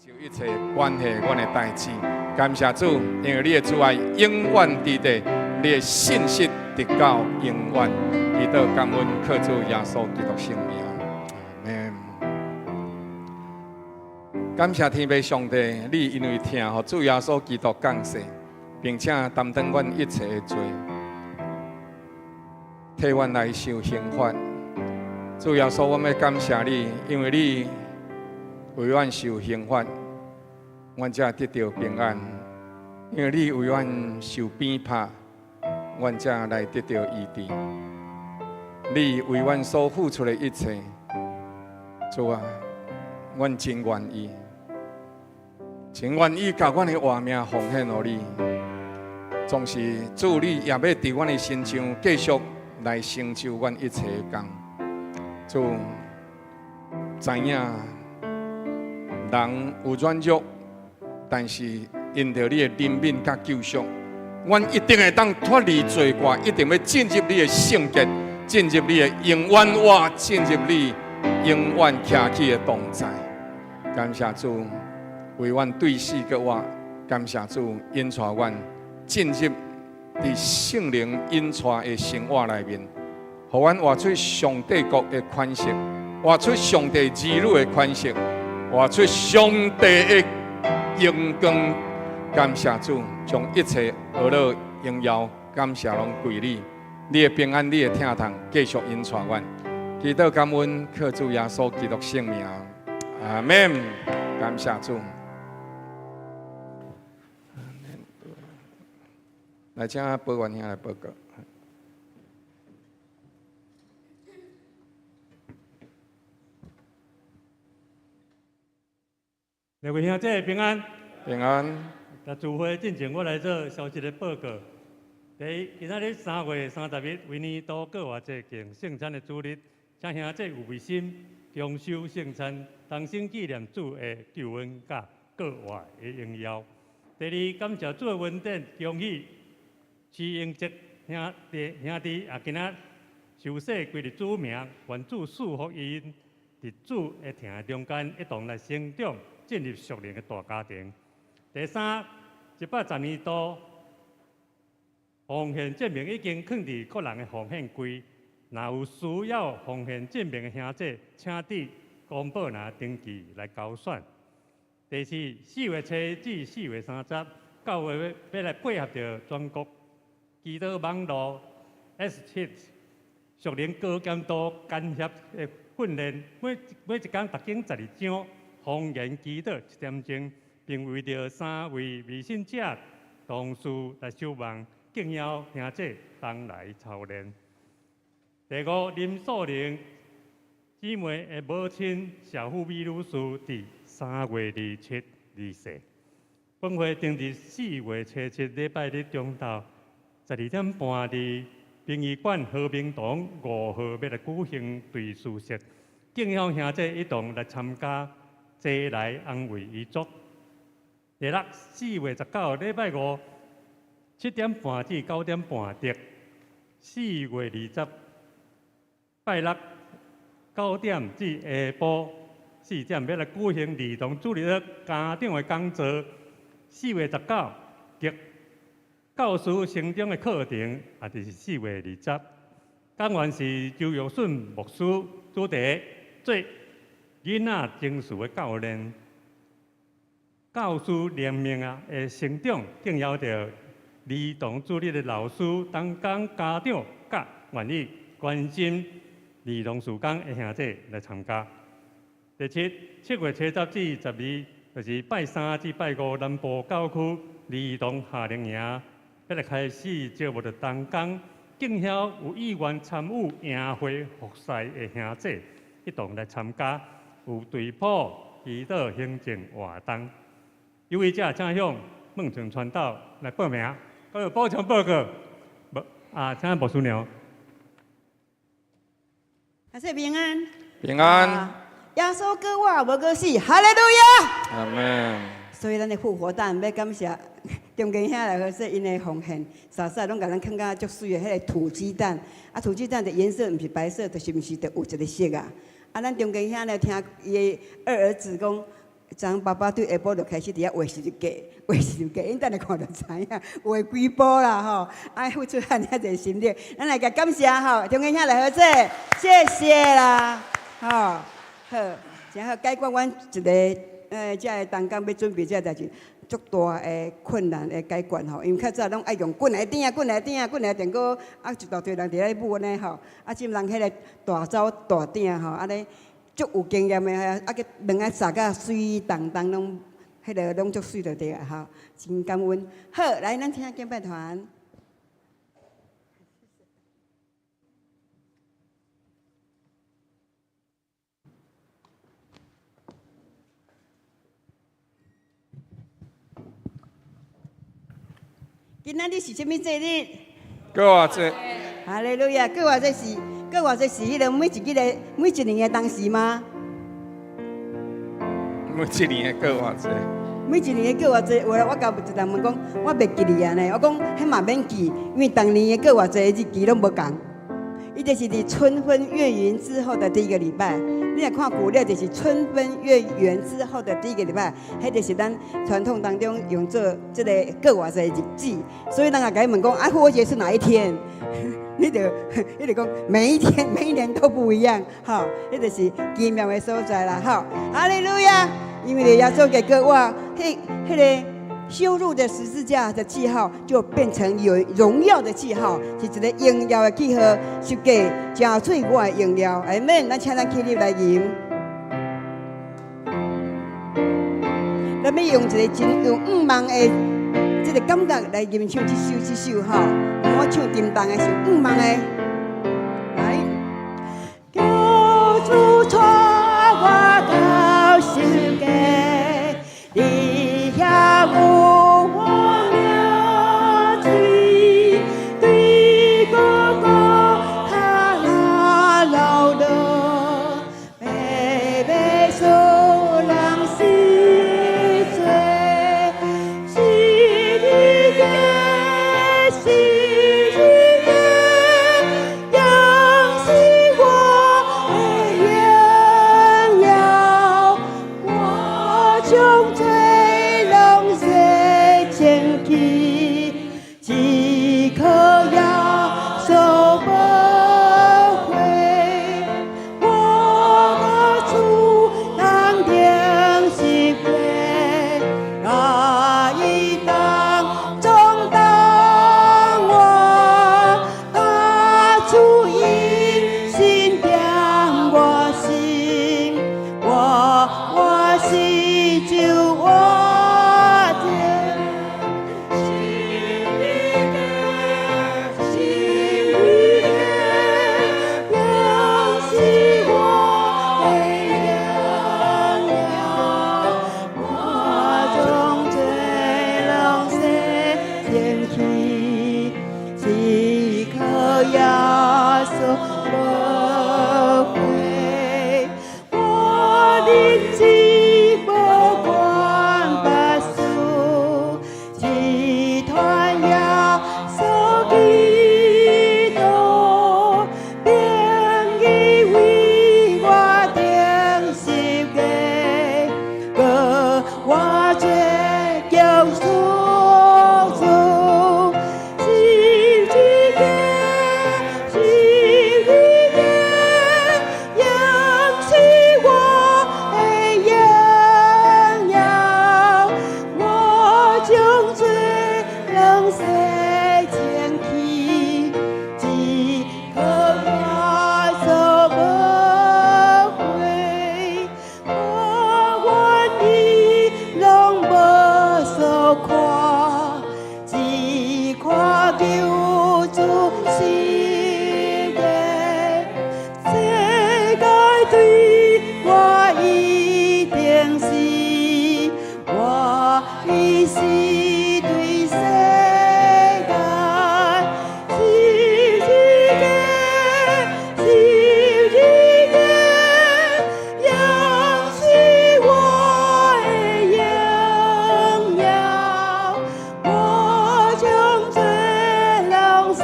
受一切關係阮的代誌，感謝主，因為你的慈愛永遠佇地，你的信實直到永遠。祈禱感恩，靠主耶穌基督聖名，阿們。感謝天父上帝，你因為疼，予主耶穌基督降世，並且擔當阮一切的罪，替阮來受刑罰。主耶穌，我欲感謝你，因為你為阮受刑罰，阮才得著平安；因為你為阮受鞭拍，阮才來得著醫治。你為阮所付出的一切，主啊，阮真願意，真願意共阮的活命奉獻予你。總是主，你也欲佇阮的身上繼續來成就阮一切的工。主知影人有軟弱，但是因著你的憐憫佮救贖，阮一定會當脫離罪過，一定欲進入你的聖潔，進入你的永遠活，進入你永遠徛起的同在。感謝主為阮對死閣活，感謝主引帶阮進入佇聖靈引帶的生活內面，予阮活出上帝國的款式，活出上帝兒女的款式，活出上帝的榮光。感謝主，將一切呵咾榮耀感謝攏歸你。你的平安，你的疼痛，繼續引帶阮。祈禱感恩，靠主耶穌基督聖名，阿們。感謝主。來，請保元兄來報告。兩位兄弟平安。平安。佇聚會進前，我來做消息的報告。第一，今仔日3月30日，威尼多過活節敬聖餐的主日，請兄弟有愛心，共守聖餐，同心紀念主的救恩佮過活的榮耀。第二，感謝主的恩典，恭喜徐英哲兄弟兄弟也今仔受洗歸入主名，願主賜福𪜶，佇主的疼中間一同來成長，進入屬靈的大家庭。第三，110年度奉獻證明已經囥佇各人的奉獻櫃，若有需要奉獻證明的兄弟，請佇公報欄登記來交選。第四，4月初至4月30，教會欲來配合著全國祈禱網路 S7 屬靈高強度干協的訓練，每一工逐經12章，方言祈禱1點鐘，並為著三位未信者同事來守望，敬邀兄弟同來操練。第五，林素玲姊妹的母親謝富美女士佇3月27離世。本會定佇4月7禮拜日中晝12點半佇殯儀館和平堂5號欲來舉行追思式，敬邀兄弟一同來參加，齊來安慰遺族。第六，4月19禮拜五7點半至9點半得，4月20拜六9點至下晡4點欲來舉行兒童主日學家長的講座。4月19及教師成長的課程，也就是4月20。講員是周玉順牧師，主題做囡仔情緒的教練。教師靈命啊的成長，敬邀著兒童主日的老師、同工、家長，佮願意關心兒童事工的兄弟來參加。第七，7月7至12，就是拜三至拜五，南部教區兒童夏令營欲來開始招募著同工，敬邀有意願參與營會服侍的兄弟一同來參加，有隊譜、祈禱、行政活動。有意者請向孟成傳道來報名。閣有補充報告，無啊，請牧師娘。阿說平安。平安。耶穌閣活無閣死，哈利路亞。阿們。所以咱的復活蛋欲感謝中間兄來好勢𪜶的奉獻，啥啥攏共咱囥甲足媠的彼个土雞蛋，啊土雞蛋的顏色毋是白色，就是毋是就有一个色啊。啊，咱中間兄咧聽伊的二兒子講，昨爸爸對下晡就開始佇遐畫十字架，畫十字架，𪜶等下看就知影，畫幾步啦吼，愛付出遐爾濟心力，咱來共感謝吼，中間兄來合作，謝謝啦，吼，好，真好，解決阮一个這个同工欲準備這个代誌，足大的困難的解決吼，因為較早攏愛用棍來鼎啊，棍來鼎啊，棍來電鍋，啊一大堆人佇咧舞按呢吼，啊這人彼个大走大鼎吼，按呢。足有經驗的，啊，閣卵仔撒甲水澹澹，攏彼个攏足媠就對啊，吼，真感恩。好，來，咱請敬拜團。今仔日是啥物節日？復活節。哈利路亞！復活節是復活節是彼个每一日的每一年的當時嗎？每一年的復活節。每一年的復活節，有啦，我共一人問講，我袂記哩啊呢。我講，彼嘛免記，因為逐年的復活節日期攏無仝。伊就是佇春分月圓之後的第一個禮拜。你若看舊曆，就是春分月圓之後的第一個禮拜，彼就是咱傳統當中用做這个復活節日子。所以人若共伊問講，啊，復活節是哪一天？你就講每一天每一年都不一樣，吼，彼就是奇妙的所在啦，吼。哈利路亞！因為耶穌基督哇，彼个羞辱的十字架的記號，就變成有榮耀的記號，是一个榮耀的記號，十架真媠我的榮耀。阿們，咱請咱起立來吟。咱欲用一个真有向望的這个感覺來吟唱這首吼。我唱沉重的是向望的，來。求主帶我到十架，佇遐有我命水，對各各他那流落，白白使人洗罪，十字架，十字架，仍是我的榮耀，我將罪攏洗清去，只靠耶穌寶血，我主當釘十架，共伊同葬同活，他主以心惦我心，我活是就活著。十字架，十字架，仍是我的榮耀，我將罪攏洗淨去，只靠耶穌寶血，我日子無關百事，只傳耶穌基督，並伊為我釘十架，閣活做救贖主。十字架，十字架，仍是我的榮耀，我將罪攏洗淨去，只靠耶穌寶血，我願意攏無所看，只看救主十架，世界對我一定死，我已死對世界。十字架，十字架，仍是我的榮耀，我將罪攏洗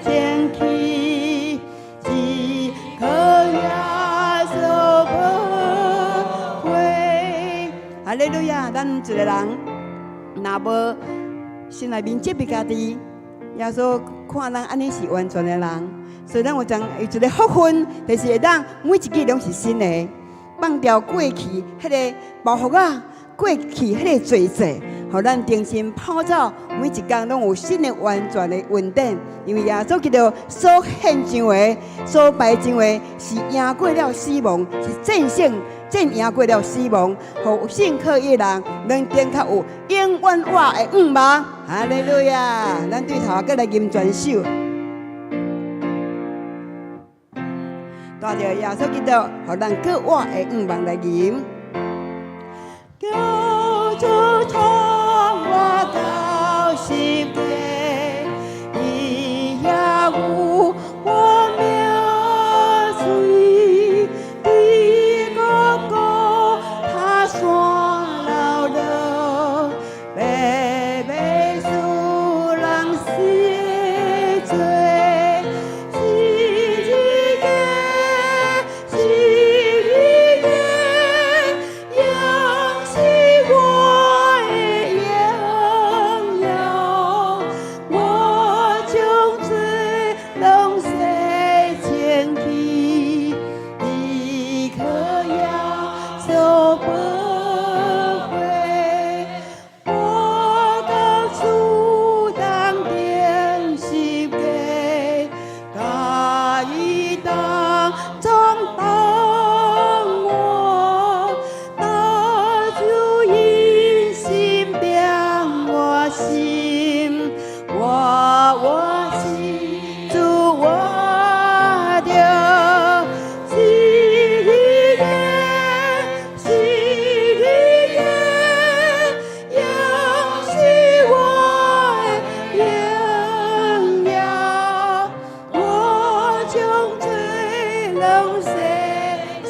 淨去，只靠耶穌寶血，利路亞！咱一個人若無心內面責備家己，耶穌看咱按呢是完全的人，所以咱有將有一個福分，就是會當每一日攏是新的，放掉過去彼个包袱仔，過去彼個罪債，予咱重新跑走，每一工攏有新的完全的恩典。因為耶穌基督所獻上的、所擺上的，是贏過了死亡，是戰勝、戰贏過了死亡，予信靠伊的人，能的確有永遠活的盼望。哈利路亞！咱對頭閣來吟全首，帶著耶穌基督，予咱閣活的盼望來吟。求主帶我到十架，伊遐有我名喙，佇各各他山流淚，白白使人洗罪，十字架，十字架，仍是我的榮耀，我將罪攏洗清去，只靠耶穌寶血，我佮主同釘十架，佮伊同葬同活，大主因心定我心，我活是主活著，十字架，十字架，仍是我的榮耀，我將罪攏洗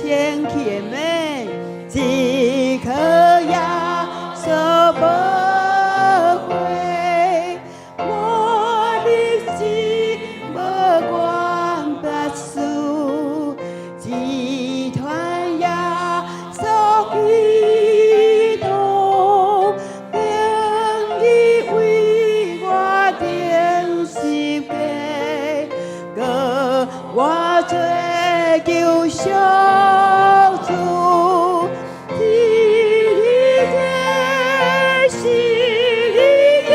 清去的，只靠耶穌寶血，我日子無管別事，只傳耶穌基督，並伊為我釘十架，閣我做救贖主，十字架，十字架，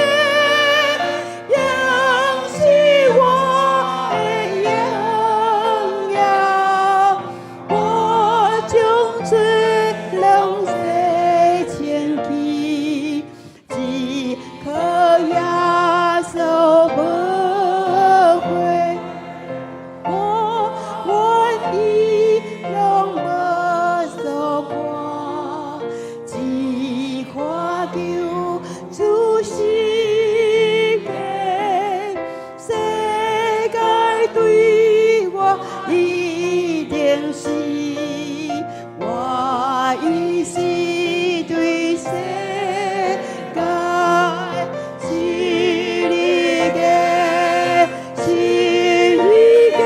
仍是我的榮耀，我將罪攏洗清去，只靠耶穌寶血，我願意攏無所看，只看救主十架，世界對我一定是，我已是對世界，十字架，十字架，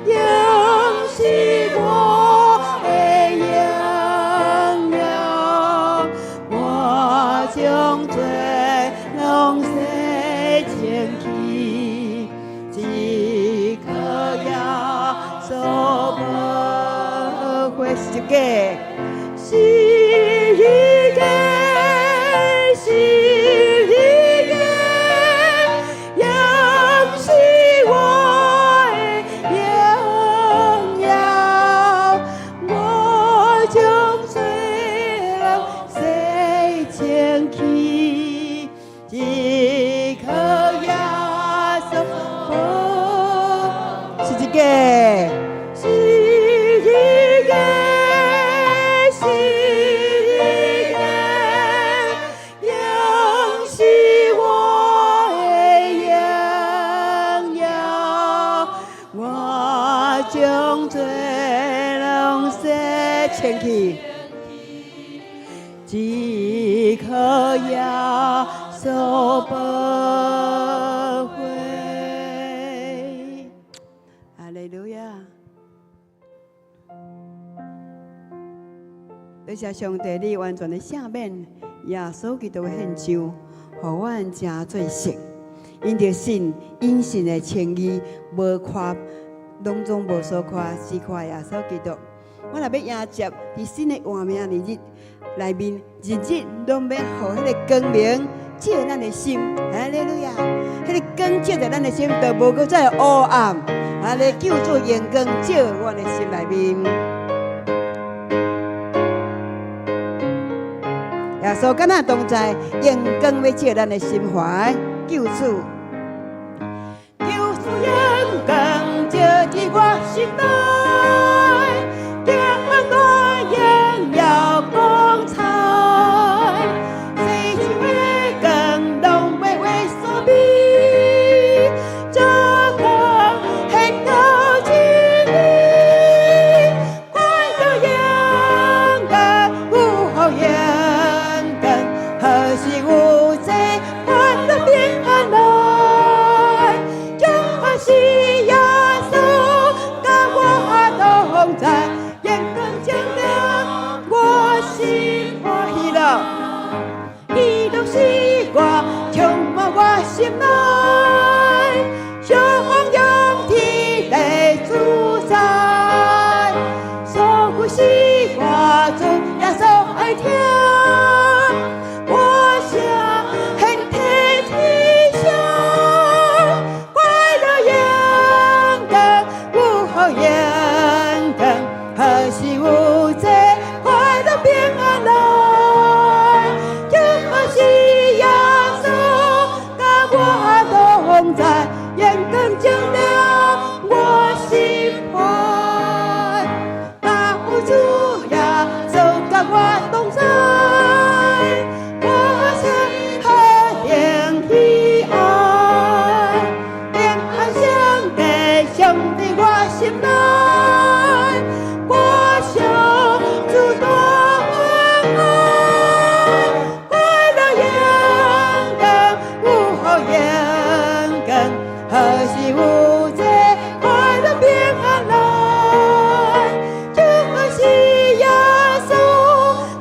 仍是我的榮耀，我將罪攏洗清去，只靠耶穌寶血，十架，十字架，十字架，仍是我的榮耀，我將罪攏洗清去，只靠耶穌寶十字架，十字架，十字架，仍是我的榮耀，我將罪攏洗清去，只靠耶穌寶血。哈利路亞。多謝上帝，你完全的赦免，耶穌基督的獻上，予阮成做聖。因著信，因信的稱義，無看，攏總無所看，只看耶穌基督。我若欲迎接佇新的活命日內面，日日攏欲予彼个光明照咱的心，哈利路亞！彼个光照著咱的心，就無閣再烏暗。啊！你救主榮光照阮的心內面。耶穌佮咱同在，榮光欲照咱的心懷，救主，救主榮光照佇我心內，行我榮耀光彩，世上的光攏欲為所美，這光顯露真理，快樂榮光，有福榮光，何時有這快樂平安來？就是耶穌佮我同在，榮光照亮我心歡喜樂，喜樂是歌充滿我心內，相擁天地主宰，所有是我主耶穌愛聽，我聲遍體天上，快樂榮光，有福榮光，何時有這快樂平安來？就是耶穌佮我同在，榮光照亮我心懷。大有主耶穌佮我同在，我心何等喜愛，平安聖潔常佇我心內，我相主大恩愛，快樂榮光，有福榮光，何時有這快樂平安來？就是耶穌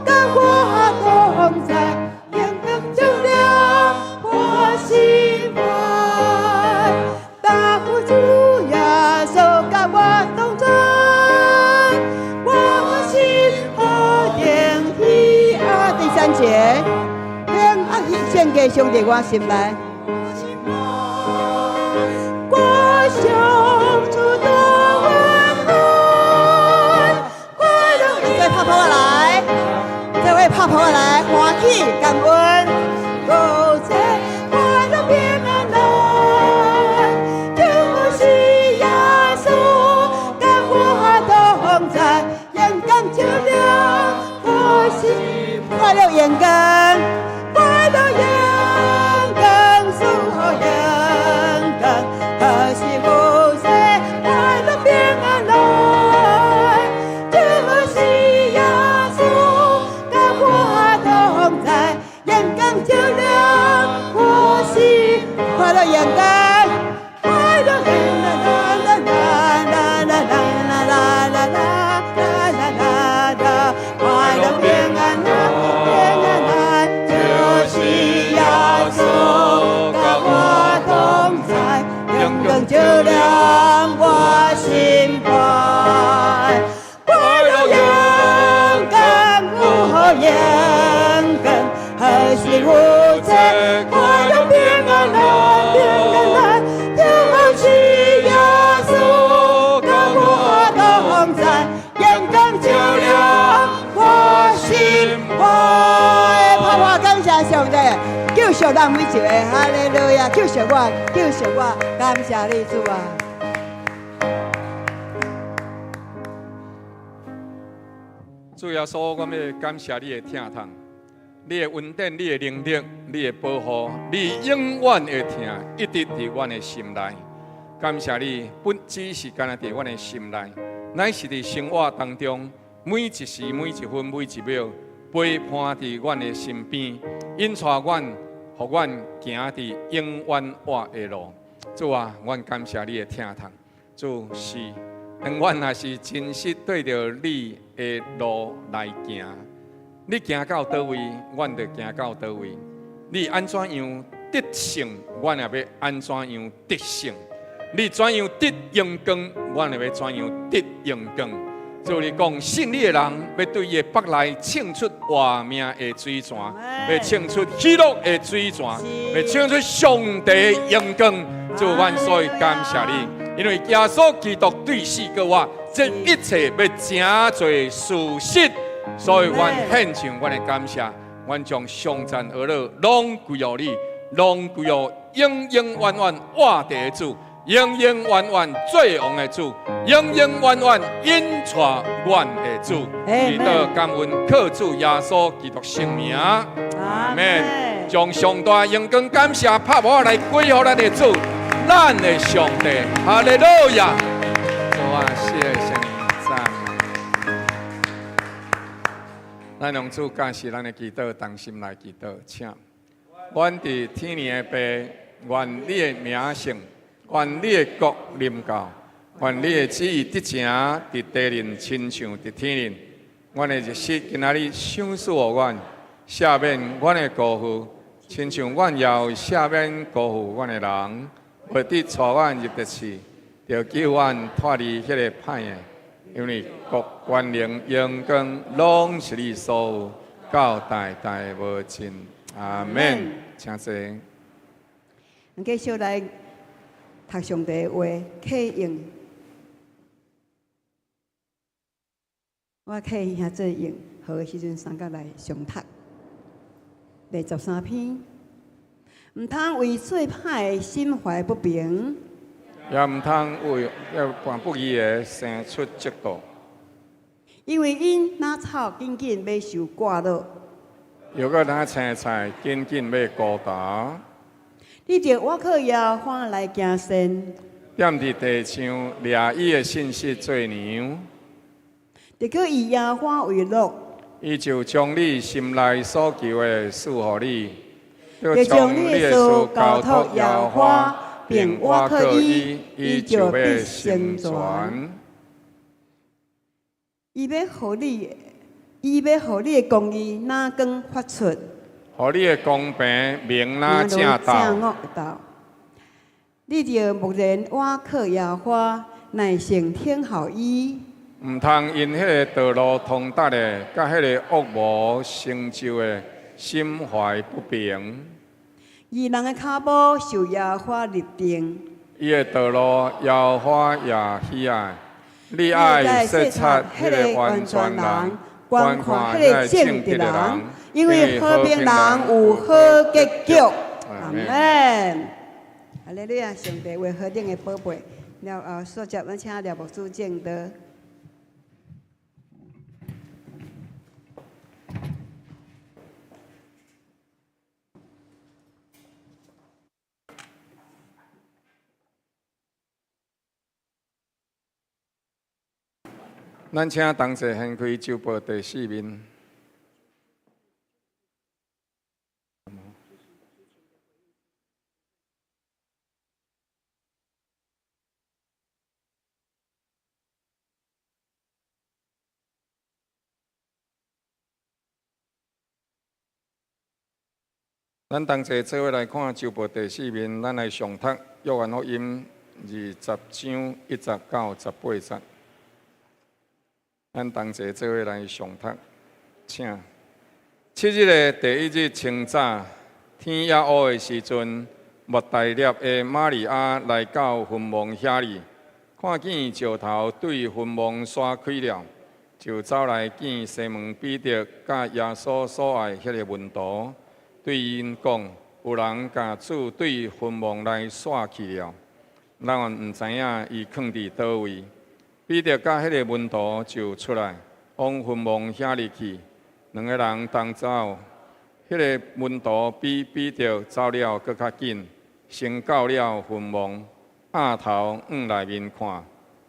佮我同在，榮光照亮我心懷。大有主耶穌佮我同在，我心何等喜愛。第三節，平安喜獻給上帝我心內。我相主大恩愛，快樂。再拍拍我來，這位拍拍我來，歡喜感恩，有這快樂平安來，就是耶穌佮我同在，榮光照亮我心，快樂榮光，快樂榮光，祝福榮光，何時有這快樂平安來？就是耶穌佮我同在，榮光照亮我心，快樂榮光，快樂啦啦啦啦啦啦啦啦啦啦啦啦啦，快樂平安來，平安來，就是耶穌佮我同在，榮光照亮我心懷，快樂榮光，有福榮光，何時有這快樂平安來，平安來，就是耶穌佮我同在，榮光照亮我心懷。拍拍感謝上帝，救贖咱每一個，哈利路亞！救贖我，救贖我，感謝你主啊！主耶穌，我欲感謝你的疼痛，你的恩典，你的能力，你的保護，你永遠的疼，一直佇阮的心內。感謝你，不只是干焦佇阮的心內，乃是佇生活當中，每一時、每一分、每一秒，陪伴佇阮的身邊，引帶阮，予阮行佇永遠活的路。主啊，阮感謝你的疼痛。主是，當阮若是真實對著你的路來行，你行到佗位，阮就行到佗位；你按怎樣得勝，阮也欲按怎樣得勝；你怎樣得榮光，阮也欲怎樣得榮光。主你講，信你的人，欲對伊的腹內衝出活命的水泉，欲衝出喜樂的水泉，欲衝出上帝的榮光。主，阮所以感謝你，因為耶穌基督對死閣活，這一切欲成做事實，所以阮獻上阮的感謝，阮將頌讚呵咾攏歸予你，攏歸予永永遠遠活著的主，永永遠遠做王的主，永永遠遠引帶阮的主。祈禱感恩，靠主耶穌基督聖名，阿門。將上大榮光感謝拍鼓來歸予咱的主，咱的上帝，哈利路亞。主啊，謝謝讚美。咱用主教示咱的祈禱，同心來祈禱，請。阮佇天的父，願你的名聖，願你的國臨到，願你的旨意得成佇地面，親像佇天頂。阮的日食今仔日賞賜予阮，赦免阮的過犯，親像阮也有赦免過犯阮的人。袂得帶阮入著試，著救阮脫離彼个歹的。因為國權能榮光攏是你所有，到代代無盡。阿門。請坐。咱繼續來讀上帝的話，啟用。我啟兄做用，好的時陣，三角來上讀。第13篇，毋通為做歹的心懷不平，也毋通為要辦不義的生出嫉妒，因為𪜶若草緊緊欲受割落，又閣若青菜緊緊欲枯焦。你著倚靠耶和華來行善，踮佇地上掠伊的信實做糧，著閣以耶和華為樂。伊就將你心內所求的賜予你，就將你的事交託耶和華，並倚靠伊，伊就必成全。伊欲予你的公義若光發出，予你的公平明若正晝。你著默然倚靠耶和華，耐性等候伊。毋通因彼个道路通達的，佮彼个惡謀成就的，心懷不平。義人的跤步受耶和華立定，伊的道路耶和華也喜愛。你愛細察彼个完全人，觀看彼个正直人，因為和平人有好結局。阿門。哈利路亞，上帝話何等的寶貝。了後，煞接咱請廖牧師證道。咱請同齊掀開周報第四面。咱同齊做伙來看周報第四面，咱來上讀約翰福音20章1節到18節。咱同齊做伙來上讀，請。七日的第一日清早，天猶烏的時陣，抹大拉的瑪利亞來到墳墓遐裡，看見石頭對墳墓徙開了，就走來見西門彼得佮耶穌所愛彼个門徒，對𪜶講：有人共主對墳墓內徙去了，咱毋知影伊囥佇佗位。彼得佮彼个門徒就出來，往墳墓遐裡去。兩个人同走，彼个門徒比彼得走了閣較緊，先到了墳墓，仰頭往內面看，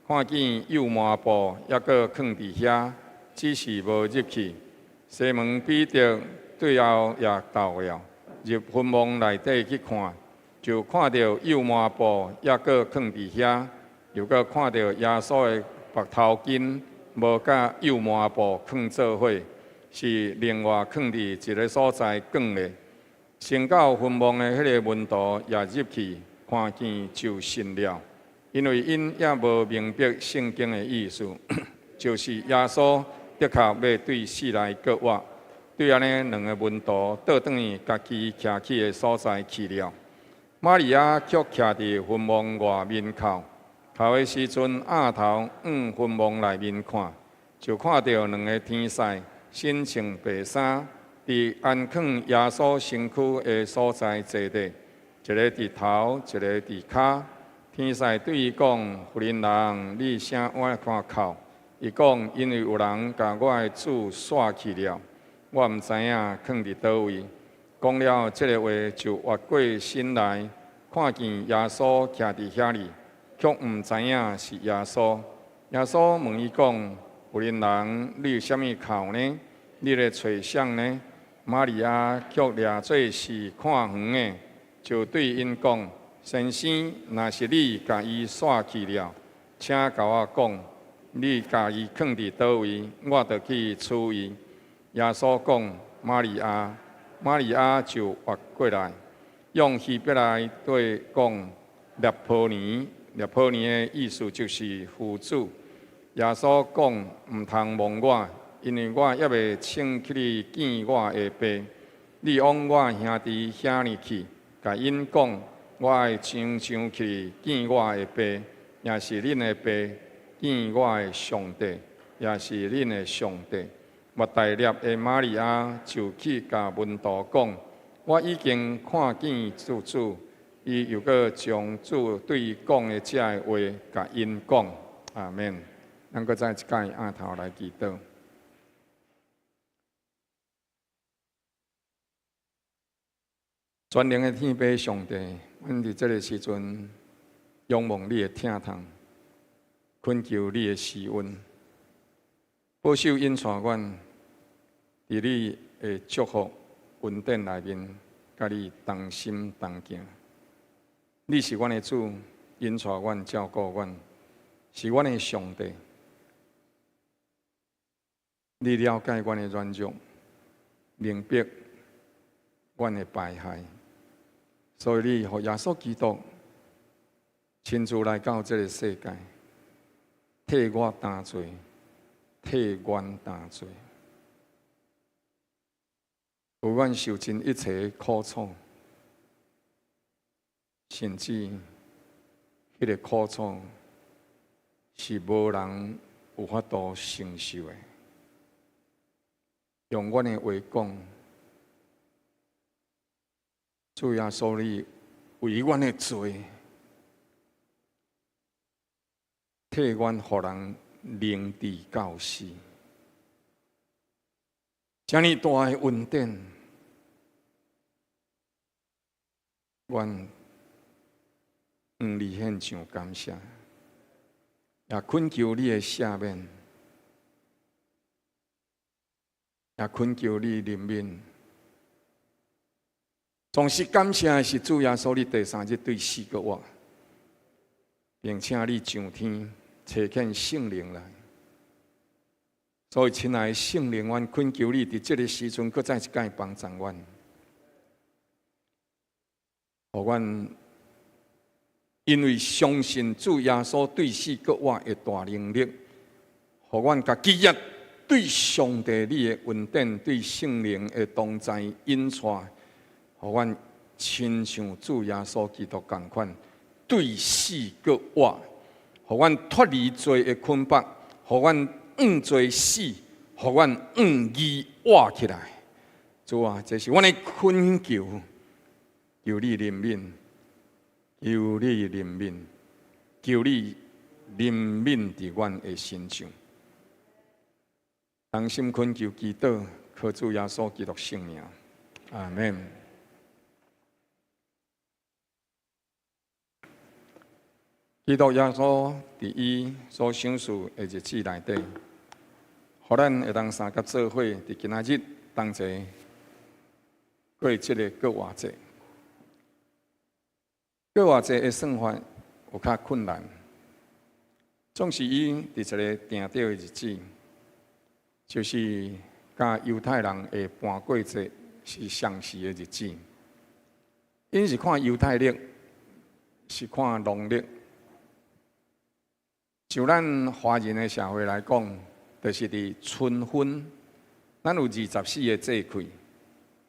看見幼麻布猶閣囥佇遐，只是無入去。西門彼得最後也到了，入墳墓內底去看，就看著幼麻布猶閣囥佇遐。又閣看著耶穌的縛頭巾無佮幼麻布囥做伙，是另外囥佇一个所在囥咧。先到墳墓的彼个門徒也入去，看見就信了，因為𪜶猶無明白聖經的意思，就是耶穌的確欲對死來復活。對按呢，兩个門徒倒轉去家己徛起的所在去了。瑪利亞卻徛佇墳墓外面哭，哭的時陣，仰頭向墳墓內面看，就看著兩个天使身穿白衫，佇安囥耶穌身軀的所在坐著，一个佇頭，一个佇跤。天使對伊講：婦人人，你啥按款哭？伊講：因為有人共我的主徙去了，我毋知影囥佇佗位。講了這个話，就越過身來，看見耶穌徛佇遐裡，卻毋知影是耶穌。耶穌問伊講：婦人人，你為啥物哭呢？你咧揣誰呢？瑪利亞卻掠做是看園的，就對𪜶講：先生，若是你共伊徙去了，請共我講，你共伊囥佇佗位，我就去取伊。耶穌講：瑪利亞。瑪利亞就越過來，用希伯來話講：辣波尼，辣波尼的意思就是夫子。耶穌講：毋通摸我，因為我猶未升起去見我的爸。你往我兄弟遐爾去，共𪜶講：我愛上上去見我的爸，也是恁的爸；見我的上帝，也是恁的上帝。抹大拉的瑪利亞就去共門徒講：我已經看見主主，伊又閣將主對伊講的這个話共𪜶講。阿們。咱閣再一擺仰頭來祈禱。全能的天父上帝，阮佇這个時陣仰望你的疼痛，懇求你的施恩，保守引帶阮佇你的祝福恩典內面，佮你同心同行。你是阮的主，引帶阮，照顧阮，是阮的上帝。你了解阮的軟弱，明白阮的敗壞，所以你予耶穌基督親自來到這个世界，替我擔罪，替阮擔罪，予阮受盡一切苦楚，甚至彼个苦楚是無人有法度承受的。用阮的話講，主耶穌，你為阮的罪，替阮予人凌遲到死，遮爾大的恩典，阮向你獻上感謝，也懇求你的赦免。也懇求你憐憫，總是感謝的是主耶穌，你第三日對死閣活，並且你上天差遣聖靈來。所以，親愛的聖靈，阮懇求你，佇這个時陣，閣再一擺幫助阮，予阮因為相信主耶穌對死閣活的大能力，予阮家己也對上帝你的恩典，對聖靈的同在引帶，予阮親像主耶穌基督仝款，對死閣活，予阮脫離罪的捆綁，予阮向罪死，予阮向義活起來。主啊，這是阮的懇求，求你憐憫，求你憐憫，求你憐憫佇阮的身上。同心懇求祈禱，靠主耶穌基督聖名，阿們。基督耶穌佇伊所賞賜的日子內底，予咱會當相佮做伙，佇今仔日同齊過這个復活節。復活節的算法有較困難，總是伊佇一个定著的日子。就是佮猶太人的盤粿節是相似的日子。𪜶是看猶太曆，是看農曆。就咱華人的社會來講，就是佇春分，咱有24個節氣。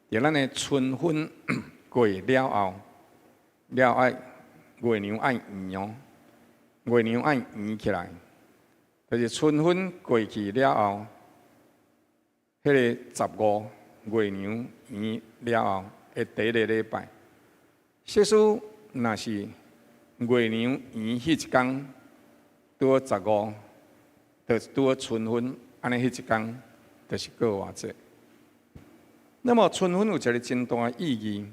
佇咱的春分過了後，了愛月娘愛圓哦，月娘愛圓起來，就是春分過去了後，彼個十五月娘圓了後的第一个禮拜，設使若是月娘圓彼一工，拄好十五，就拄好春分，按呢彼一工就是過活節。那麼春分有一个真大的意義，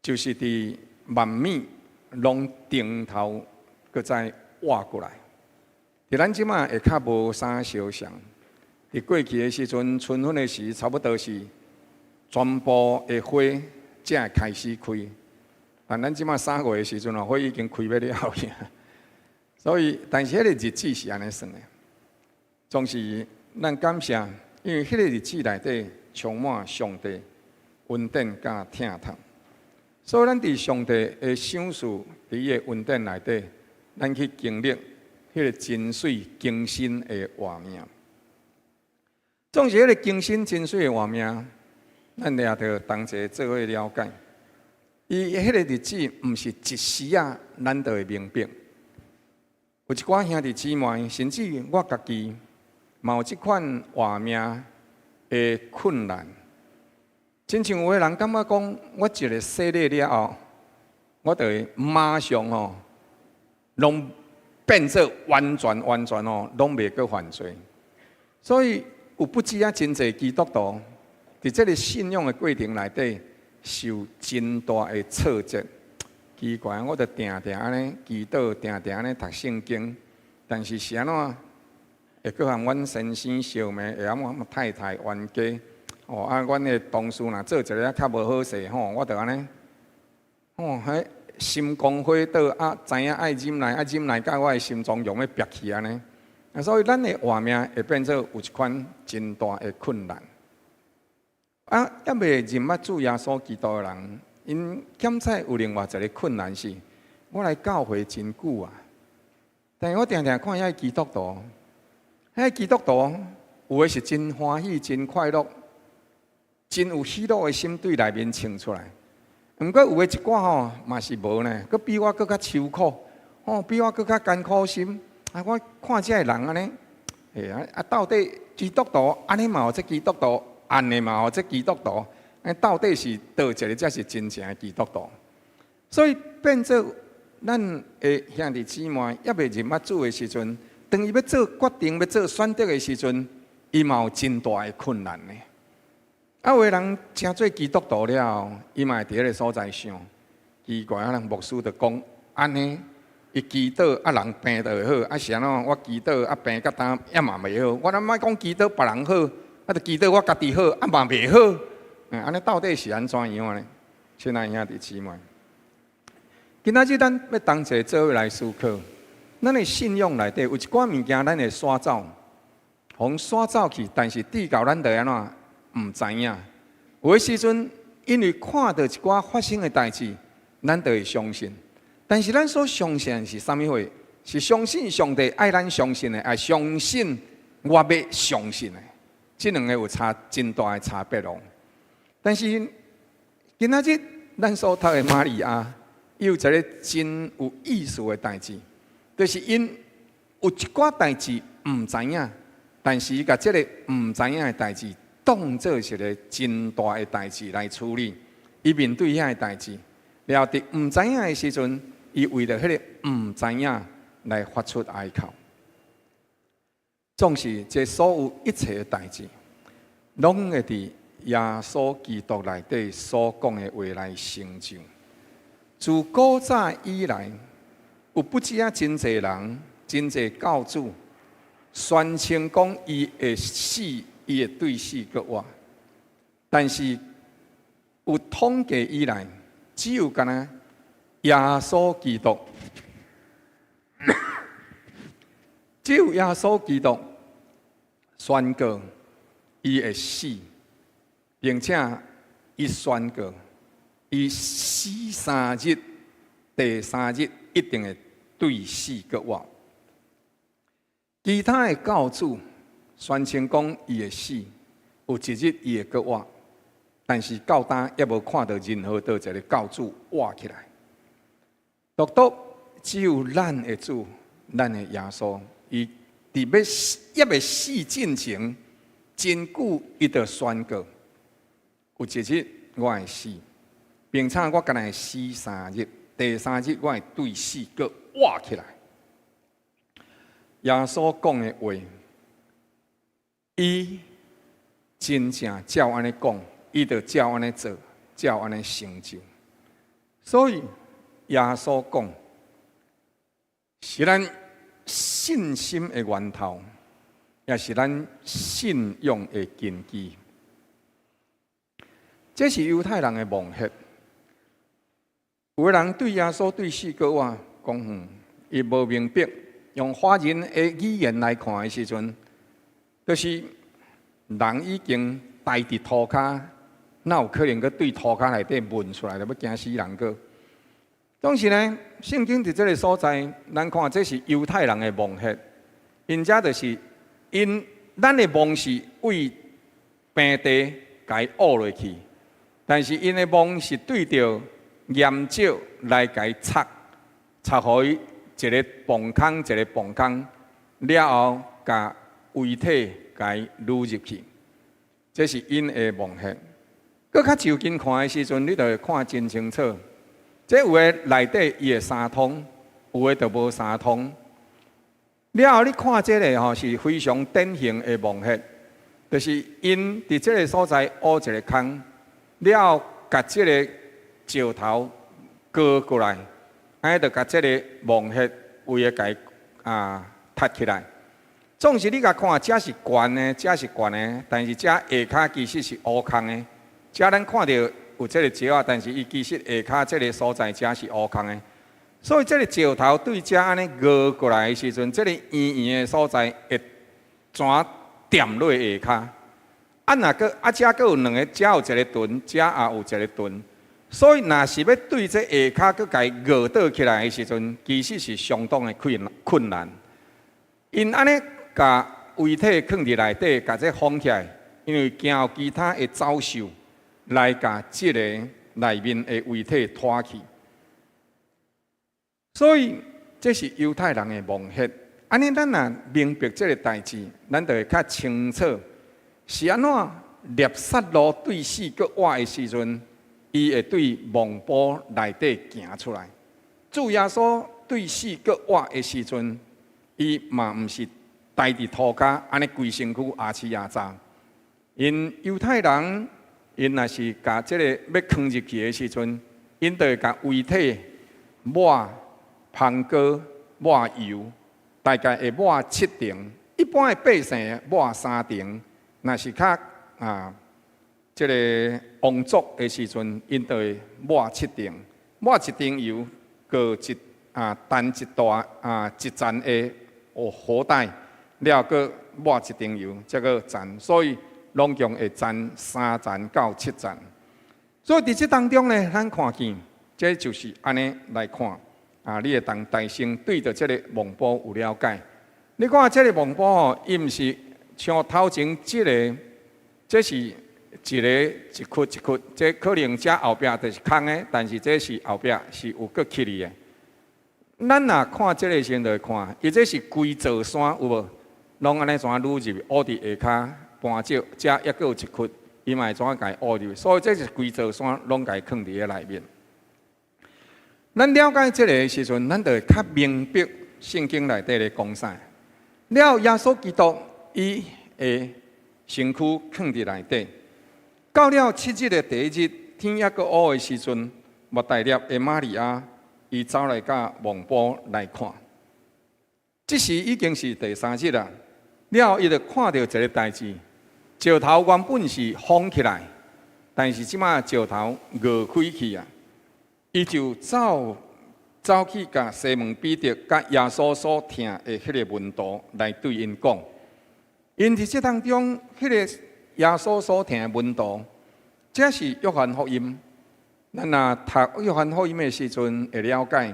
就是佇萬物攏重頭閣再活過來。佇咱這馬會較無啥相像。佇過去的時陣，春分的時，差不多是全部的花才會開始開。但咱這馬3月的時陣哦，花已經開欲了去。所以，但是彼个日子是按呢算的。總是咱感謝，因為彼个日子內底充滿上帝恩典佮疼痛。所以，咱佇上帝的賞賜，佇伊的恩典內底，咱去經歷彼个真媠更新的活命。總是彼个更新真媠的活命，咱掠著同齊做伙了解。伊彼个日子毋是一時仔，咱就會明白。有一寡兄弟姊妹，甚至我家己，嘛有這款活命的困難。親像有的人感覺講，我一个洗禮了後，我就會馬上吼，攏變做完全完全吼，攏袂閣犯罪。所以有不止啊，真濟基督徒佇這个信仰的過程內底，受真大的挫折。奇怪，我就定定按呢祈禱，定定按呢讀聖經，但是是按怎會閣予阮先生相罵，會予阮太太冤家？哦，啊，阮的同事若做一个較無好勢吼，我就按呢，吼，彼心肝火桌啊，知影愛忍耐，啊忍耐到我的心臟用欲煏去按呢。啊，所以咱的活命會變做有一款真大的困難。啊，猶未認捌主耶穌基督的人，𪜶檢採有另外一个困難是，我來教會真久啊，但是我定定看遐基督徒，遐基督徒有的是真歡喜、真快樂、真有喜樂的心對內面穿出來。毋過有的一寡吼嘛是無呢，閣比我閣較愁苦，吼比我閣較艱苦心。啊，我看這个人按呢，欸啊啊，到底基督徒按呢嘛號做基督徒，按呢嘛號做基督徒，啊，到底是佗一个才是真正的基督徒？所以變做咱的兄弟姊妹猶未認捌主的時陣，當伊欲做決定、欲做選擇的時陣，伊嘛有真大的困難呢。啊，有的人成做基督徒了後，伊嘛會佇彼个所在想，奇怪啊，人牧師就講按呢，伊祈禱啊，人病就會好，啊是按怎？我祈禱啊病甲今猶嘛袂好，我咱莫講祈禱別人好，啊就祈禱我家己好，啊嘛袂好，按呢到底是按怎樣呢？親愛兄弟姊妹，今仔日咱欲同齊做伙來思考，咱的信仰內底有一寡物件，咱會徙走，予徙走去，但是直到咱就按怎？毋知影。有的時陣，因為看著一寡發生的代誌，咱就會相信。但是咱所相信的是啥物貨？是相信上帝愛咱相信的，抑相信我欲相信的？這兩个有差真大的差別哦。但是今仔日咱所讀的瑪利亞，伊有一个真有意思的代誌，就是𪜶有一寡代誌毋知影，但是伊共這个毋知影的代誌當做是一个真大的代誌來處理。伊面對遐个代誌，了佇毋知影的時陣，伊為著彼个毋知影來發出哀哭。總是這所有一切的代誌，攏會佇耶穌基督內底所講的話來成就。自古早以來，有不止啊真濟人、真濟教主宣稱講伊會死，伊會對死閣活。但是有統計以來，只有干焦耶穌基督，只有耶穌基督宣告，伊會死，並且伊宣告，伊死三日，第三日一定會對死閣活。其他的教主宣稱講伊會死，有一日伊會閣活，但是到今猶無看到任何佗一个教主活起來。獨獨只有咱的主，咱的耶穌，伊佇欲猶未死進前，真久伊就宣告，有一日我會死，並且我干焦會死三日，第三日我會對死閣活起來。耶穌講的話，伊真正照按呢講，伊就照按呢做，照按呢成就。所以耶穌講，是咱信心的源頭，也是咱信仰的根基。這是猶太人的墓穴。有的人對耶穌對死閣活講，伊無明白。用華人的語言來看的時陣，就是人已經待佇塗跤，哪有可能閣對塗跤內底聞出來，就欲驚死人閣？總是呢，聖經佇這个所在，咱看這是猶太人的墓穴，𪜶遮就是𪜶咱的墓是對平地共伊挖落去，但是𪜶的墓是對著岩石來共伊插，插予伊一个墓空一个墓空，了後共遺體共伊擄入去，這是𪜶的墓穴。閣較就近看的時陣，你就會看真清楚。這有的內底伊會相通，有的就無相通。了後你看這个吼是非常典型的墓穴，就是𪜶佇這个所在挖一个空，了後共這个石頭擱過來，按呢就共這个墓穴圍的共伊凸起來。總是你共看，這是懸的，這是懸的，但是這下跤其實是烏空的。這咱看著有這个石仔，但是伊其實下跤這个所在這是烏空的。所以這个石頭對這按呢擱過來的時陣，這个圓圓的所在會怎墊落下跤。啊，若閣啊，這閣有兩个，這有一个盾，這也有一个盾。所以，若是欲對這下跤閣共伊擱倒起來的時陣，其實是相當的困難。𪜶按呢共遺體囥佇內底，共這封起來，因為驚有其他的走獸來共這个內面的遺體拖去。所以，這是猶太人的墓穴。按呢，咱若明白這个代誌，咱就會較清楚是按怎拿撒勒對死閣活的時陣，伊會對墓埔內底行出來。主耶穌對死閣活的時陣，伊嘛毋是待佇塗跤，按呢規身軀阿刺阿扎。𪜶猶太人，𪜶若是共這个欲囥入去的時陣，𪜶就會共遺體抹香膏、抹油，大概會抹七層。一般的百姓抹三層，若是較這个王族的時陣，𪜶就會抹七層，抹一層油，閣一澹一大一層的火袋，了後閣抹一層油，才閣澹，所以攏總會澹三層到七層。所以佇這當中呢，咱看見，這就是按呢來看啊，你會當大聲對著這个墓埔有了解。你看這个墓埔吼，伊毋是像頭前這个，這是一个一窟一窟，這可能這後壁就是空的，但是這是後壁是有閣起去的。咱若看這个時陣就會看，伊這是規座山有無？攏按呢怎擄入去，挖佇下跤搬石，這猶閣有一窟，伊嘛會怎共伊挖入去？所以這是規座山攏共伊囥佇咧內面。咱了解這个時陣，咱就會較明白聖經內底咧講啥。了後耶穌基督伊的身軀囥佇內底，到了七日的第一日，天猶閣烏的時陣，抹大拉的瑪利亞伊走來到墓埔來看。這時已經是第三日啦。了後伊就看著一个代誌，石頭原本是封起來，但是這擺石頭擱開去啊。伊就走走去共西門彼得佮耶穌所疼的彼个門徒來對𪜶講。𪜶佇這當中，彼个耶穌所疼的門徒，這是約翰福音。咱若讀約翰福音的時陣，會了解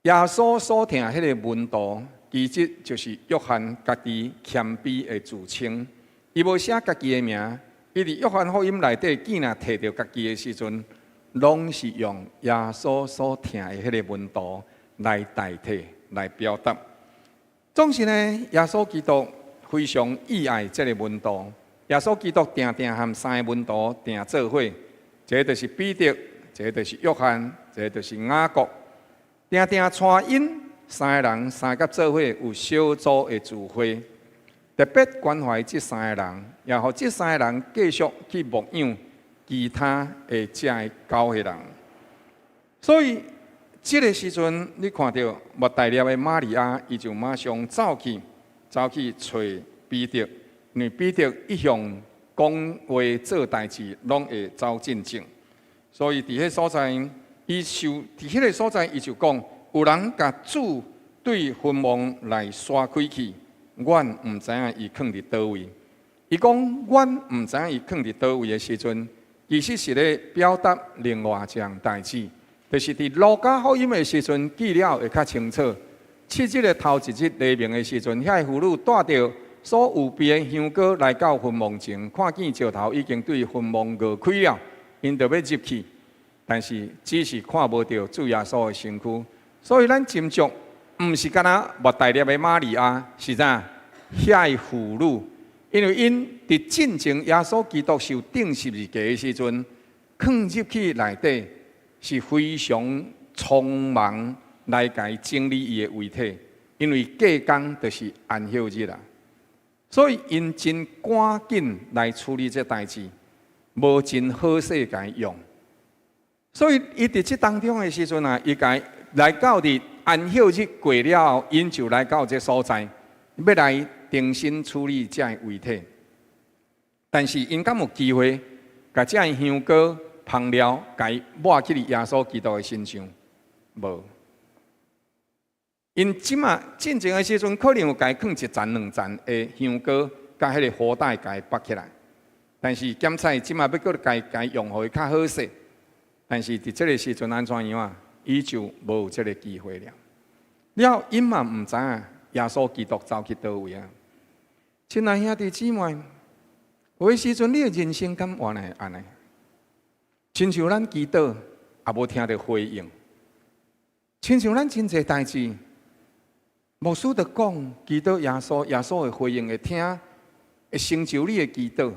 耶穌所疼彼个門徒，其實就是約翰家己謙卑的自稱。伊無寫家己的名，伊佇約翰福音內底，見若提著家己的時陣，攏是用耶穌所疼的彼个門徒來代替、來表達。總是呢，耶穌基督非常意愛這个門徒。耶穌基督定定和三个門徒定做伙，一个就是彼得，一个就是約翰，一个就是雅各。定定帶𪜶三个人三甲做伙有小組的聚會，特別關懷這三個人，也予這三個人繼續去牧養其他的這个教會人。所以，這个時陣你看著抹大拉的瑪利亞，伊就馬上走去，走去揣彼得，因為彼得一向講話做代誌，攏會走進前。所以佇彼所在，伊就佇彼个所在，伊就講，有人共主對墳墓來徙開去，阮毋知影伊囥佇佗位。伊講，阮毋知影伊囥佇佗位的時陣，其實是咧表達另外一項代誌，就是佇路加福音的時陣記了會較清楚。七日的頭一日黎明的時陣，遐个婦女帶著所預備的香膏來到墳墓前，看見石頭已經對墳墓凿開了，𪜶就欲入去，但是只是看無著主耶穌的身軀。所以咱斟酌，毋是干焦抹大拉的瑪利亞，是啥？遐个婦女，因為𪜶佇進前耶穌基督受釘十字架的時陣，囥入去內底是非常匆忙來共伊整理伊的遺體，因為隔工就是安息日啦，所以𪜶真趕緊來處理這代誌，無真好勢共伊用。所以伊佇這當中的時陣啊，伊共來到佇安息日過了後，𪜶就來到這所在，欲來重新處理這个遺體。但是𪜶敢有機會共這个香膏香料共伊抹去佇耶穌基督的身上？無。𪜶這馬進前的時陣，可能有共伊囥一層兩層的香膏，共彼个布袋共伊縛起來。但是檢採這馬欲閣共伊共伊用，予伊較好勢。但是佇這个時陣按怎樣啊？伊就無有這个機會了。了，𪜶嘛毋知影耶穌基督走去佗位啊！親愛兄弟姊妹，有的時陣你的人生敢原來會按呢？親像咱祈禱也無聽著回應，親像咱真濟代誌，牧師就講祈禱耶穌，耶穌會回應會聽，會成就你的祈禱。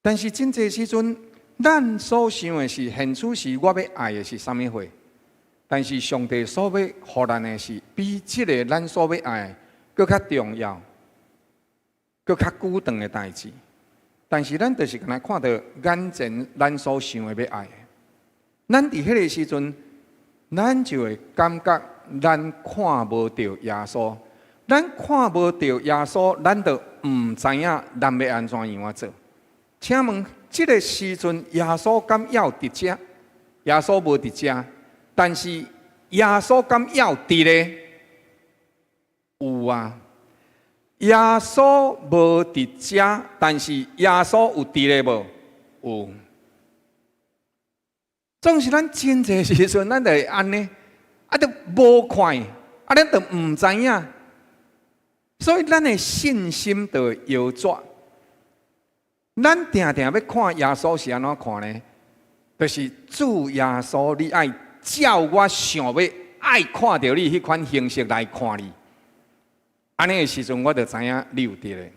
但是真濟時陣，咱所想的是現此時我欲愛的是啥物貨？但是上帝所欲予咱的是比這个咱所欲愛的閣較重要、閣較久長的代誌。但是咱就是干焦看著眼前咱所想的欲愛的，咱佇彼个時陣，咱就會感覺咱看無著耶穌，咱看無著耶穌，咱就毋知影咱欲按怎樣仔做。請問，這个時陣耶穌敢猶佇遮？耶穌無佇遮，但是耶穌敢猶佇咧？有啊。耶穌無佇遮，但是耶穌有佇咧無？有。總是咱真濟時陣，咱就會按呢，啊，就無看，啊，咱就毋知影，所以咱的信心就會搖轉。咱定定欲看耶穌是按怎看呢？就是主耶穌，你愛照我想欲愛看著你彼款形式來看你。按呢的時陣，我就知影你有佇咧。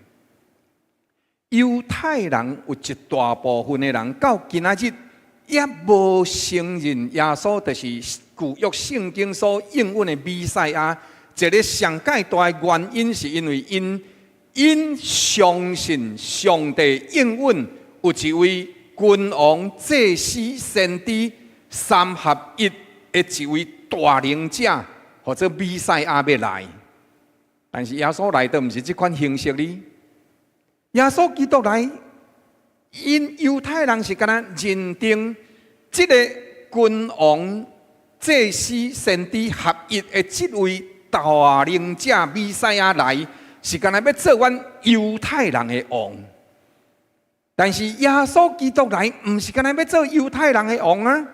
猶太人有一大部分的人到今仔日猶無承認耶穌就是舊約聖經所應允的彌賽亞。一个上蓋大的原因，是因為𪜶𪜶相信上帝應允有一位君王、祭司、先知三合一的一位大能者，號做彌賽亞欲來。但是耶穌來的毋是這款形式哩。耶穌基督來，𪜶猶太人是干焦認定這个君王、祭司、先知合一的這位大能者彌賽亞來，是干焦欲做阮猶太人的王。但是耶穌基督來，毋是干焦欲做猶太人的王啊，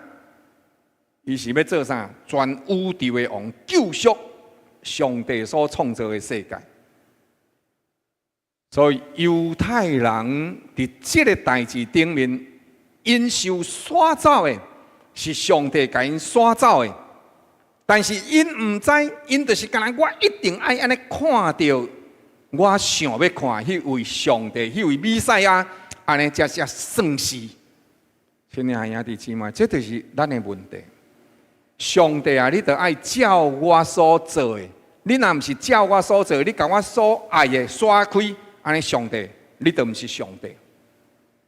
伊是欲做啥？全宇宙的王，救贖上帝所創造的世界。所以猶太人佇這个代誌頂面，𪜶受徙走的，是上帝共𪜶徙走的。但是𪜶毋知，𪜶就是干焦我一定愛按呢看著，我想欲看彼位上帝，彼位彌賽亞，按呢才才算是。親愛兄弟姊妹，這就是咱的問題。上帝啊，你著愛照我所做的，你若毋是照我所做，你共我所愛的徙開，按呢上帝，你就毋是上帝。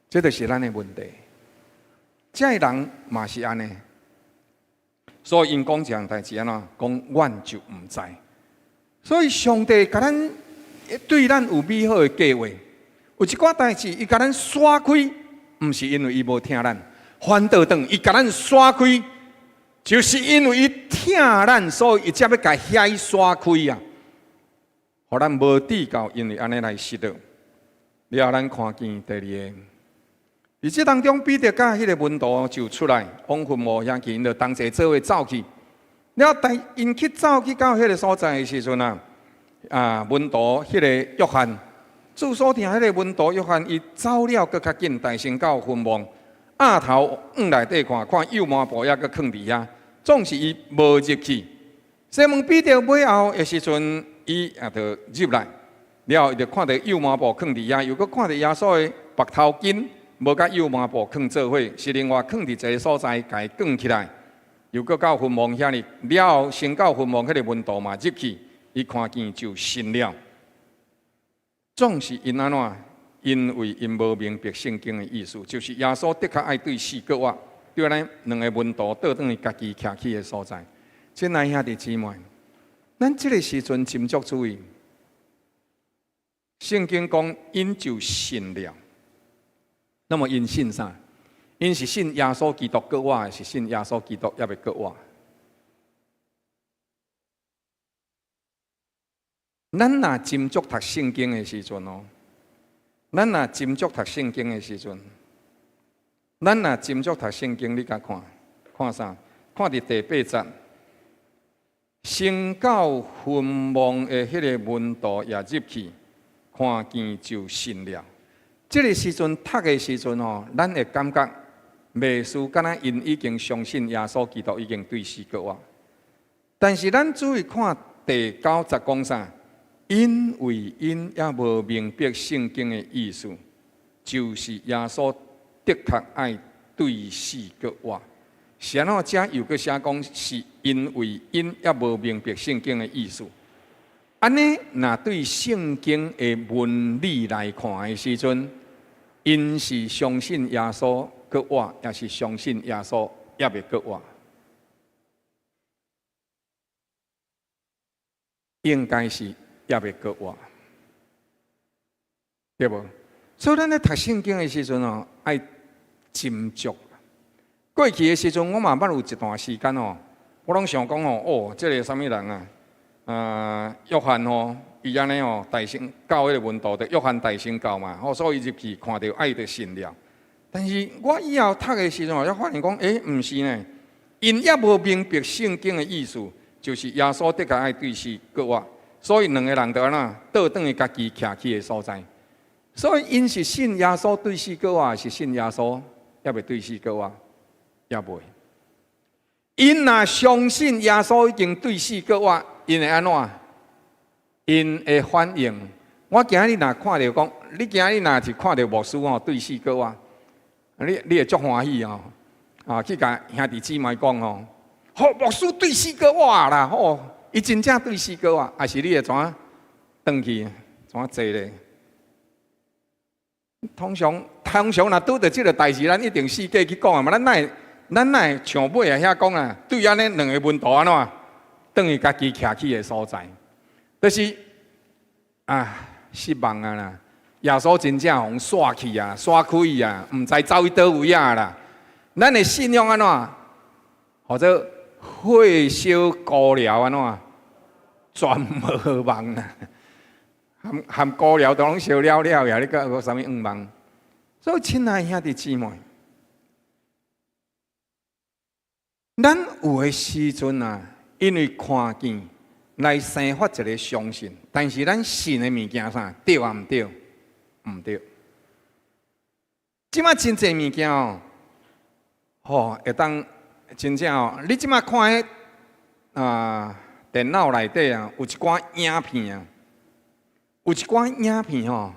這就是咱的問題。這个人嘛是按呢，所以𪜶講一項代誌按怎？講阮就毋知。所以上帝共咱對咱有美好的計劃，有一寡代誌伊共咱徙開，毋是因為伊無疼咱，反倒轉伊共咱徙開，就是因為伊疼咱，所以伊才欲共遐徙開啊，予咱無至到因為按呢來失落。了後咱看見第二个，佇這當中，彼得佮彼个門徒就出來往墳墓遐去，𪜶就同齊做伙走去。了後，𪜶去走去到彼个所在的時陣啊，啊，門徒彼個約翰，主所疼彼个門徒約翰，伊走了閣較緊，大先到墳墓，額頭往內底看，看油麻布猶閣囥佇遐，總是伊無入去。西門彼得尾後的時陣，伊也就入來，了後伊就看著油麻布囥佇遐，又閣看著耶穌的縛頭巾，無佮油麻布囥做伙，是另外囥佇一个所在，共伊捲起來，又閣到墳墓遐裡，了後先到墳墓彼个門徒嘛入去，伊看見就信了。總是𪜶按怎？因為𪜶無明白聖經的意思，就是耶穌的確愛對死閣活，對按呢兩个門徒倒轉去家己徛起的所在。親愛兄弟姊妹，咱這个時陣斟酌注意，聖經講𪜶就信了。那麼𪜶信啥？𪜶是信耶穌基督閣活，還是信耶穌基督猶未閣活？咱若斟酌讀聖經的時陣哦，咱若斟酌讀聖經的時陣，咱若斟酌讀聖經，你共看看啥？看佇第八節，先到墳墓的彼个門徒也入去，看見就信了。這个時陣讀的時陣吼，咱會感覺袂輸，敢若𪜶已經相信耶穌基督已經對死閣活。但是咱注意看第九節講啥？因為𪜶猶無明白聖經的意思，就是耶穌的確愛對死閣活。是按怎遮又閣寫講是因為𪜶猶無明白聖經的意思。按呢，若對聖經的文理來看的時陣，𪜶是相信耶穌閣活，抑是相信耶穌猶未閣活？應該是猶未閣活，對無？所以咱咧讀聖經的時陣哦，愛斟酌。過去的時陣，我嘛捌有一段時間哦，我攏想講哦，哦，這个啥物人啊？啊，約翰吼，伊按呢吼，大先到彼个門徒，就約翰大先到嘛，吼，所以入去看著愛就信了。但是我以後讀的時陣，我才發現講，欸，毋是呢，𪜶猶無明白聖經的意思，就是耶穌的確愛對死閣活，所以兩个人就按怎倒轉去家己徛起的所在。所以𪜶是信耶穌對死閣活，還是信耶穌猶未對死閣活？猶未。𪜶若相信耶穌已經對死閣活，𪜶會按怎？𪜶會反應。我今日若看著講，你今日若是看著牧師吼對死閣活，你會足歡喜哦。啊，去共兄弟姊妹講吼，吼牧師對死閣活啦，吼，伊真正對死閣活，還是你會怎轉去怎坐咧？通常通常若拄著這个代誌，咱一定四界去講啊嘛，咱哪會咱哪會像尾仔遐講啊？對按呢兩个門徒按怎？轉去家己徛起的所在，就是啊，失望啊啦！耶穌真正予徙去啊，徙開啊，毋知走去佗位啊啦！咱的信仰按怎？予做火燒孤寮按怎？全無望啊！含含膏料都攏燒了了呀！你閣有啥物願望？所以，親愛兄弟姊妹，咱有的時陣啊，因為看見來生發一个相信，但是咱信的物件啥對抑毋對？毋對。這馬真濟物件哦，吼會當真正哦，你這馬看彼啊電腦內底啊，有一寡影片啊，有一寡影片吼，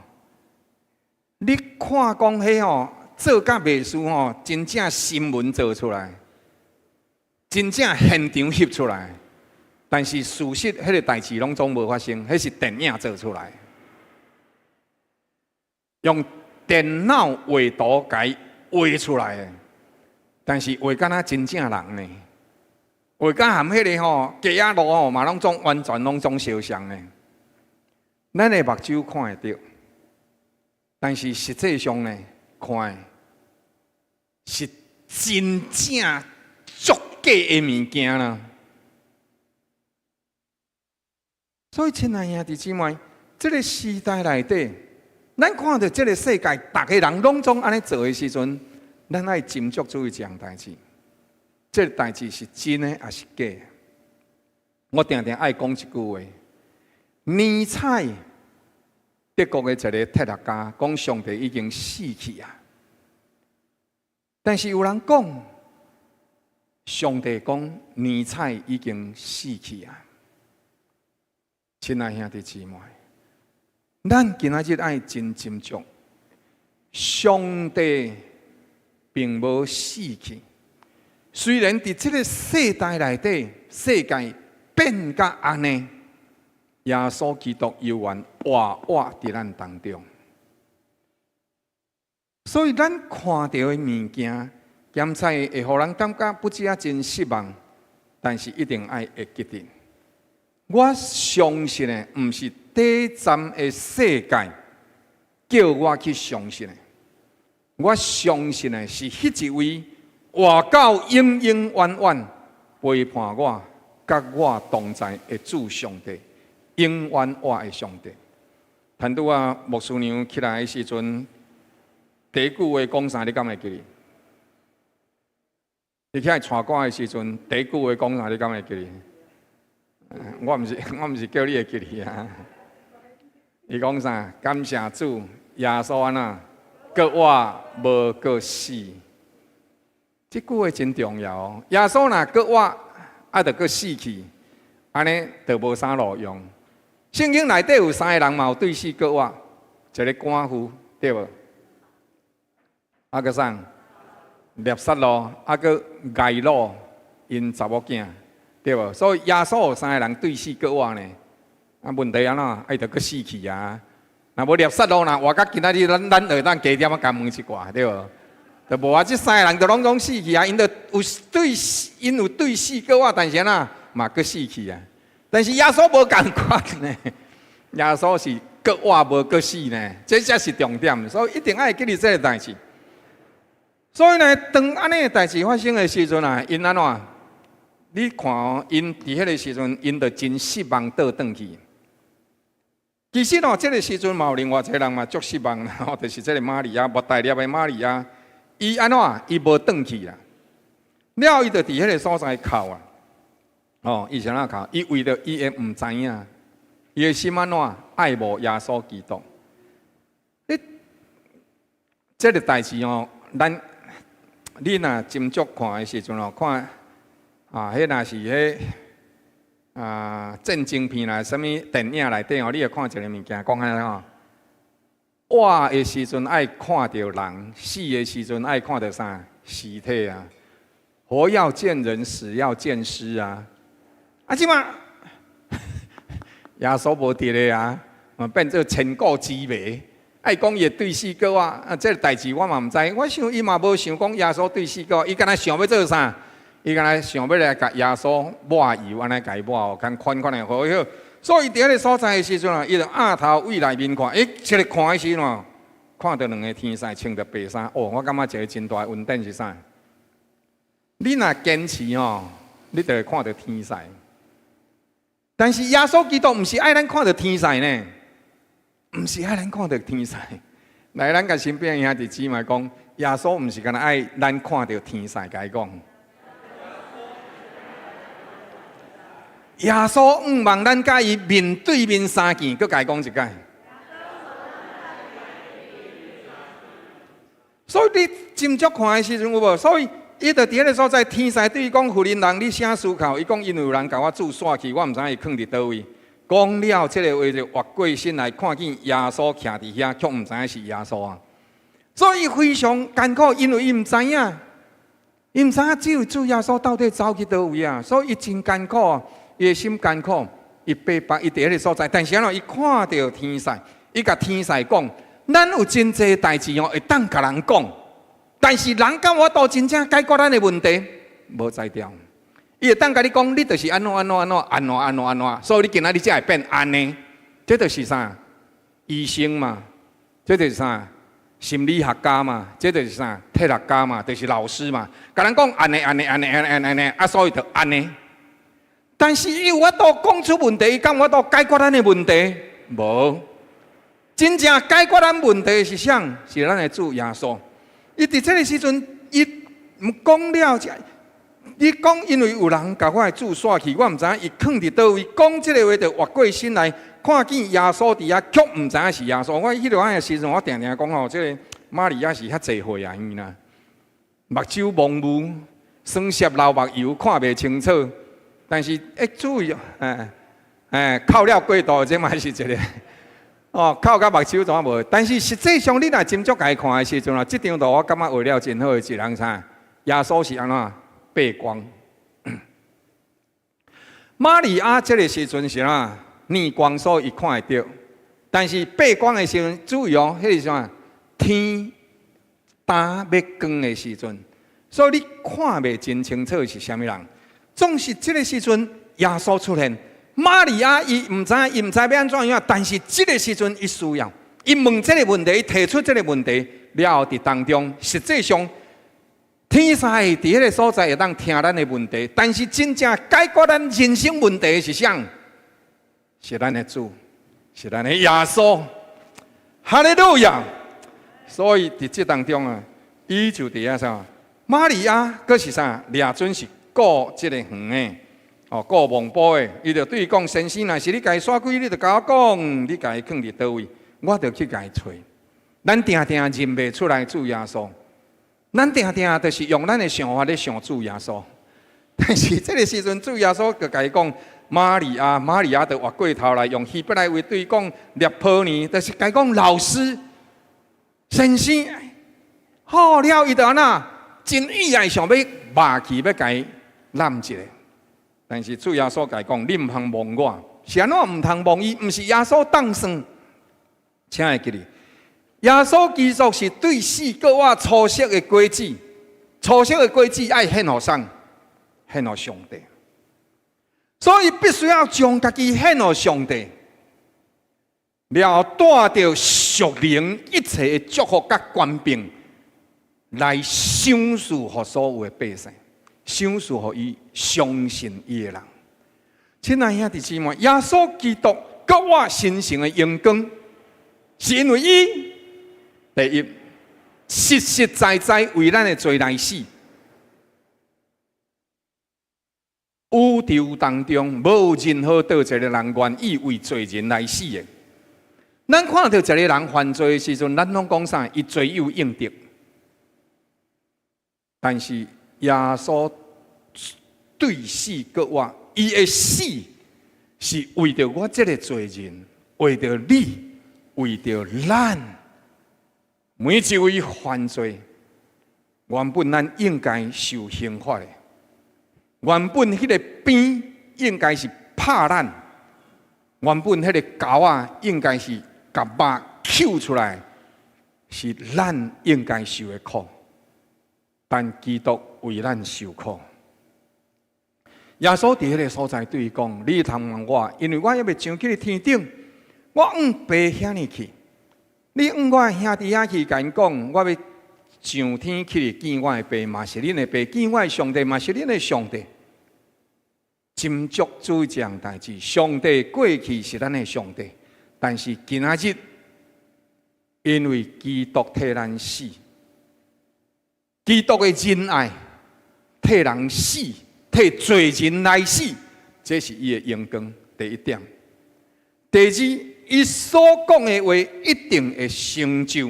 你看講彼吼做甲袂輸吼，真正新聞做出來，真正現場翕出來，但是事實彼个代誌攏總無發生，彼是電影做出來，用電腦畫圖共伊畫出來的，但是畫敢若真正人呢？畫甲含彼个吼街仔路吼嘛攏總完全攏總相像呢。咱的目睭看會著，但是實際上呢，看的是真正足假的物件啦。所以，親愛兄弟姊妹，這个時代內底，咱看著這个世界，逐个人攏總按呢做的時陣，咱愛斟酌注意一項代誌。這个代誌是真的抑是假的？我定定愛講一句話：尼采，德國的一个哲學家講，上帝已經死去啊。但是有人講，上帝講尼采已經死去啊。親愛兄弟姊妹，咱今仔日愛真斟酌，上帝並無死去。雖然佇這个世代內底，世界變甲按呢，耶穌基督猶原活活佇咱當中。所以咱看著的物件，檢採會予人感覺不止啊真失望，但是一定愛會記得。我相信的，毋是短暫的世界叫我去相信的，我相信的是彼一位活到永永遠遠陪伴我、佮我同在的主上帝，永遠活的上帝。談拄仔牧師娘起來的時陣，第一句話講啥？你敢會記得？你起來唱歌的時陣，第一句話講啥？你敢會記得？我毋是，我毋是叫你會記得啊。伊講啥？感謝主，耶穌按怎，閣活無閣死。這句話真重要。耶穌若閣活，啊，就閣死去，按呢就無啥路用。聖經內底有三个人嘛有對死閣活，一个寡婦對無？啊，閣啥？拿撒勒，啊，閣睚魯𪜶查某囝，對無？所以耶穌有三个人對死閣活呢。啊，問題按怎？啊，伊就閣死去啊！若無拿撒勒若活到今仔日，咱咱會當加點仔共問一寡，對無？就無啊！這三个人就攏總死去啊！𪜶就有對死，𪜶有對死閣活，但是按怎嘛閣死去啊！但是耶穌無仝款呢，耶穌是閣活無閣死呢，這才是重點。所以一定愛記得這个代誌。所以呢，當按呢个代誌發生的時陣啊，𪜶按怎？你看哦，𪜶佇彼个時陣，𪜶就真失望倒轉去。其實哦，這个時陣嘛有另外一个人嘛足失望啦，吼，就是這个瑪利亞，抹大拉的瑪利亞，伊按怎？伊無轉去啦。了後，伊就佇彼个所在哭啊。哦，伊是按怎哭？伊為著伊的毋知影，伊的心按怎？愛慕耶穌基督。你這个代誌哦，咱你若斟酌看的時陣哦，看啊，彼若是彼啊戰爭片啦，啥物電影內底哦，你會看一个物件，講按呢吼，活的時陣愛看著人，死的時陣愛看著啥？屍體啊！活要見人，死要見屍啊！啊，這馬耶穌無佇咧啊，變做千古之謎。愛講伊會對死閣活啊，這个代誌我嘛毋知。我想伊嘛無想講耶穌對死閣活，伊敢若想欲做啥？伊敢若想欲來共耶穌抹油，按呢共伊抹哦，共款款的好。所以佇彼个所在的時陣啊，伊就仰頭對內面看，欸，這个看的時陣，看著兩个天使穿著白衫，哦，我感覺一个真大的恩典是啥？你若堅持吼，你就會看著天使。但是耶穌基督毋是愛咱看著天使呢。毋是愛咱看著天使。來，咱共身邊兄弟姊妹講，耶穌毋是干焦愛咱看著天使，共伊講。耶穌向望咱佮伊面對面相見，閣共伊講一擺。所以你斟酌看的時陣有無？所以伊就佇彼个所在，天使對伊講：婦人人，你啥思考？伊講：因為有人共我主徙去，我毋知影伊囥佇佗位。講了這个話就越過身來，看見耶穌徛佇遐，卻毋知影是耶穌啊！所以非常艱苦，因為伊毋知影，伊毋知影這位主耶穌到底走去佗位啊！所以伊真艱苦，伊的心艱苦，伊白白伊佇彼个所在，但是按怎伊看著天使，伊共天使講：咱有真濟代誌哦，會當共人講，但是人敢有法度真正解決咱的問題，無才調。伊會當共你講，你就是按怎按怎按怎按怎按怎按怎，所以你今仔日才會變按呢。這就是啥？醫生嘛，這就是啥？心理學家嘛，這就是啥？哲學家嘛，就是老師嘛。共人講按呢按呢按呢按呢按呢，啊，所以就按呢。但是伊有法度講出問題，伊敢有法度解決咱的問題？無。真正解決咱問題的是啥？是咱的主耶穌。伊佇這个時陣，伊毋講了。你講，因為有人共我的主徙去，我毋知影伊囥佇佗位。講這个話就越過身來，看見耶穌佇遐，卻毋知影是耶穌。我彼落仔的時陣，我定定講吼，這个瑪利亞是遐濟歲啊，伊啦，目睭蒙霧，酸澀流目油，看袂清楚。但是會注意，哎哎，哭了過度，這嘛是一个哦，哭甲目睭怎無？但是實際上，你若斟酌共伊看的時陣啊，這張圖我感覺畫了真好的一人啥？耶穌是按怎？背光。瑪利亞這个時陣是啥？逆光，所以伊看會著。但是背光的時陣，注意哦，彼个啥？天焦欲光的時陣，所以你看袂真清楚是啥物人。總是這个時陣，耶穌出現，瑪利亞伊毋知，伊毋知欲按怎樣，但是這个時陣伊需要，伊問這个問題，伊提出這个問題了後，佇當中實際上。天使佇彼个所在會當聽咱的問題，但是真正解決咱人生問題的是啥？是咱的主，是咱的耶穌。哈利路亞！所以佇這當中啊，伊就佇遐啥？瑪利亞閣是啥？掠準是顧這个園的，哦，顧墓埔的。伊就對伊講：先生，若是你共伊徙開，你就共我講，你共伊囥佇佗位，我就去共伊揣。咱定定認袂出來主耶穌。咱定定就是用咱的想法咧想主耶穌，但是這个時陣主耶穌就共伊講：瑪利亞，瑪利亞就越過頭來用希伯來話對伊講：拉波尼，就是共伊講老師、先生。好了，伊就按怎真意愛想欲峇去欲共伊攬一下，但是主耶穌共伊講：你毋通摸我，是按怎毋通摸伊？毋是耶穌當算，請會記得。耶穌基督是對死閣活初熟的果子，初熟的果子愛獻予誰？獻予上帝。所以必須要將家己獻予上帝，然後帶著屬靈一切的祝福佮權柄來賞賜予所有的百姓，賞賜予伊相信伊的人。親愛兄弟姊妹，耶穌基督閣活神聖的榮光，是因為伊。第一，實實在在為咱的罪來死。宇宙當中無任何佗一个人願意為罪人來死的。咱看著一个人犯罪的時陣，咱攏講啥？伊罪有應得。但是耶穌對死閣活，伊的死是為著我這个罪人，為著你，為著咱。每一位犯罪，原本咱應該受刑罰的，原本彼个鞭應該是拍咱，原本彼个鉤仔應該是共肉抾出來，是咱應該受的苦。但基督為咱受苦。耶穌佇彼个所在對伊講：你通問我，因為我猶未上去天頂，我往爸遐爾去。你往我兄弟遐去，共𪜶講，我欲上天去見我的爸，嘛是恁的爸；見我的上帝，嘛是恁的上帝。斟酌注意這項代誌，上帝過去是咱的上帝，但是今仔日因為基督替咱死，基督的仁愛替人死，替罪人來死，這是伊的榮光。第一點。第二，伊所講的話一定會成就。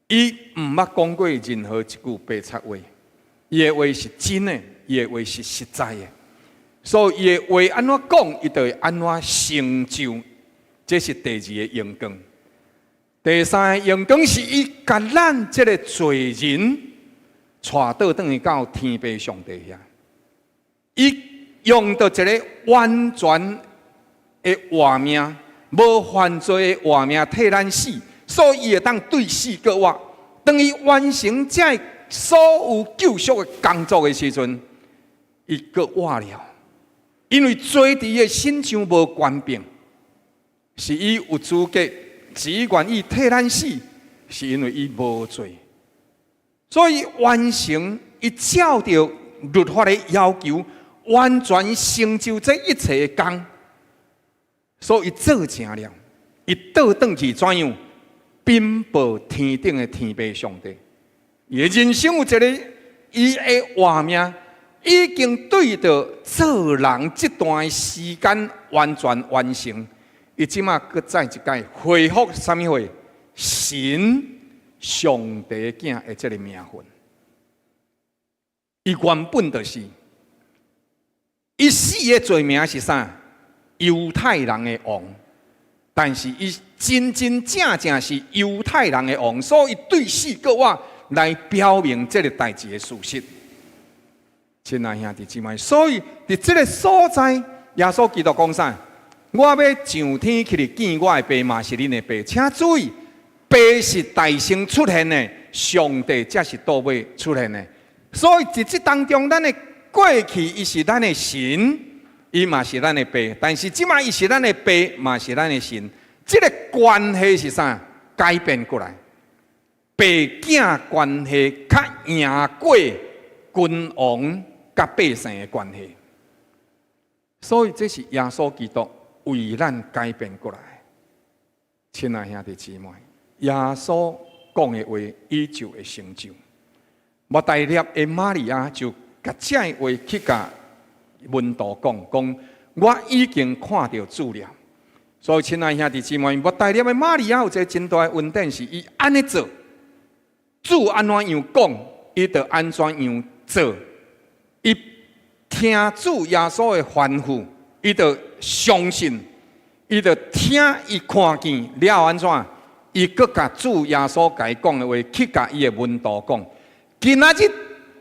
伊毋捌講過任何一句白賊話，伊的話是真的，伊的話是實在的。所以伊的話按怎講，伊就會按怎成就。這是第二个榮光。第三个榮光是伊共咱這个罪人帶倒轉去到天父上帝遐，伊用著一个完全的活命，無犯罪的活命替咱死，所以伊會當對死閣活。當伊完成這所有救贖的工作的時陣，伊閣活了。因為罪佇伊的身上無權柄，是伊有資格，是伊願意替咱死，是因為伊無罪，所以完成伊照著律法的要求，完全成就這一切的工，所以做成了。伊倒轉去怎樣？稟報天頂的天父上帝，伊的人生有一个伊的活命，已經對著做人這段時間完全完成。伊這馬閣再一擺恢復啥物貨？神上帝囝的這个名分。伊原本就是，伊死的罪名是啥？猶太人的王。但是伊真真正正是猶太人的王，所以對死閣活來表明這个代誌的事實。親愛兄弟姊妹，所以佇這个所在，耶穌基督講啥？我欲上天去見我的爸，嘛是恁的爸。請注意，爸是代先出現的，上帝才是倒尾出現的。所以佇這當中，咱的過去伊是咱的神，伊嘛是咱的爸。但是這馬伊是咱的爸，嘛是咱的神。這个關係是啥？改變過來，爸囝關係較贏過君王佮百姓的關係。所以這是耶穌基督為咱改變過來。親愛兄弟姊妹，耶穌講的話，伊就會成就。抹大拉的瑪利亞就共這个話去共門徒講，講我已經看著主了。所以，親愛兄弟姊妹，抹大拉的瑪利亞有一个真大的恩典，是伊按呢做，主按怎樣講，伊就按怎樣做。伊聽主耶穌的吩咐，伊就相信，伊就聽伊看見了按怎，伊閣共主耶穌共伊講的話，去共伊的門徒講。今仔日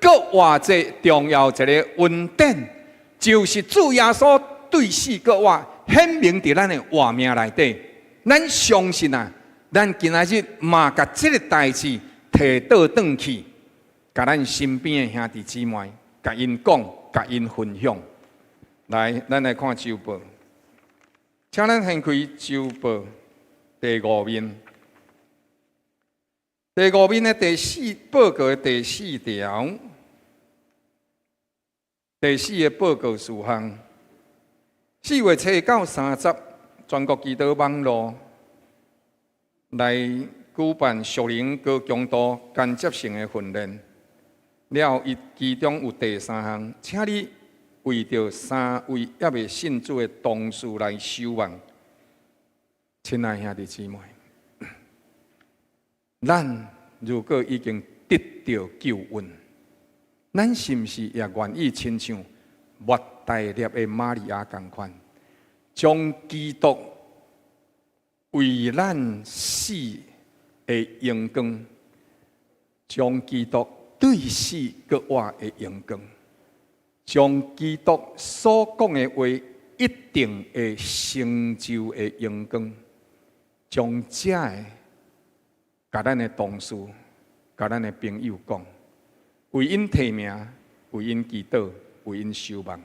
閣偌濟重要一个恩典，就是主耶穌對死閣活，顯明佇咱的活命內底。咱相信啊，咱今仔日嘛共這个代誌提倒轉去，共咱身邊的兄弟姊妹，共𪜶講，共𪜶分享。來，咱來看週報，請咱掀開週報第五面，第五面的第四報告的第四條，第四个報告事項。4月初到30，全國祈禱網路來舉辦屬靈高強度間接性的訓練。了，伊其中有第三項，請你為著三位猶未信主的同事來守望。親愛兄弟姊妹，咱如果已經得著救恩，咱是毋是也願意親像抹大拉的瑪利亞仝款，將基督為咱死的榮光，將基督對死閣活的榮光，將基督所講的話一定會成就的榮光，將這个共咱的同事、共咱的朋友講，為𪜶提名，為𪜶祈禱，為𪜶守望。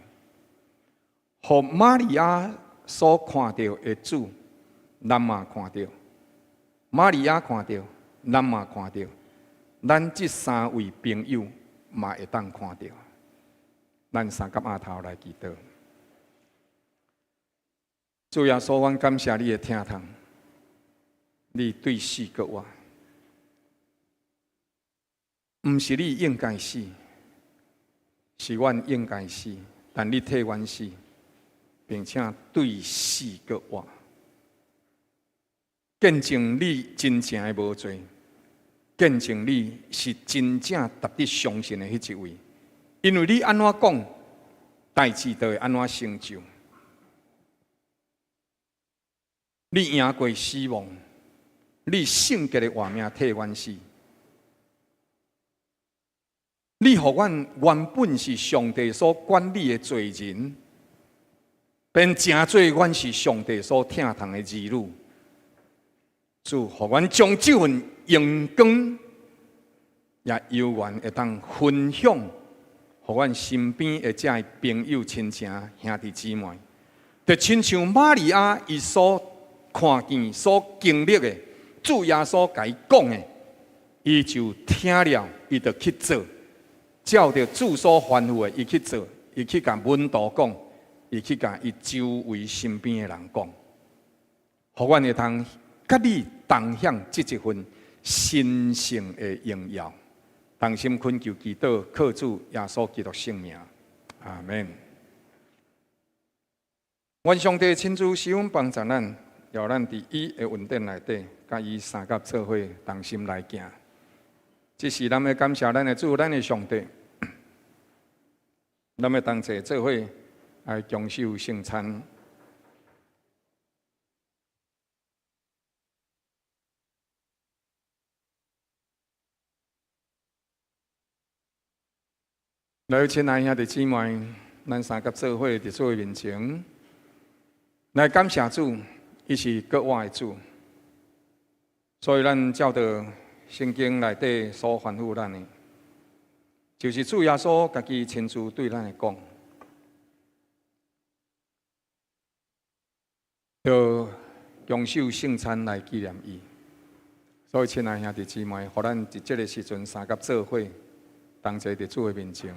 予瑪利亞所看著的主，咱嘛看著；瑪利亞看著，咱嘛看著。咱這三位朋友嘛會當看著。咱三佮額頭來祈禱。主耶穌，阮感謝你的疼痛。你對死閣活，毋是你應該死，是阮應該死，但你替阮死，並且對死閣活，見證你真正的無罪，見證你是真正值得相信的彼一位，因為你按怎講，代誌就會按怎成就。你贏過死亡，你聖潔的活命替阮死，你予阮原本是上帝所管理的罪人，變成做阮是上帝所疼痛的兒女。主，予阮將這份榮光，也有緣會當分享，予阮身邊的這个朋友、親情、兄弟姊妹，就親像瑪利亞伊所看見、所經歷的，主耶穌共伊講的，伊就聽了，伊就去做，照著主所吩咐的，伊去做，伊去共門徒講，伊去共伊周圍身邊的人講，予阮會通佮你同享這一份神聖的榮耀，同心懇求祈禱，靠主耶穌基督聖名，阿們。願上帝親自施恩幫助咱，予咱佇伊的恩典內底，佮伊相佮做伙，同心來行。這是咱欲感謝咱的主，咱的上帝。咱欲同齊做伙來共守聖餐。來，親愛兄弟姊妹，咱相佮做伙佇主的面前，來感謝主，伊是閣活的主，所以咱照著聖經內底所吩咐咱的，就是主耶穌家己親自對咱來講，著共守聖餐來紀念伊。所以，親愛兄弟姊妹，予咱佇這个時陣相佮做伙，同齊佇主的面前，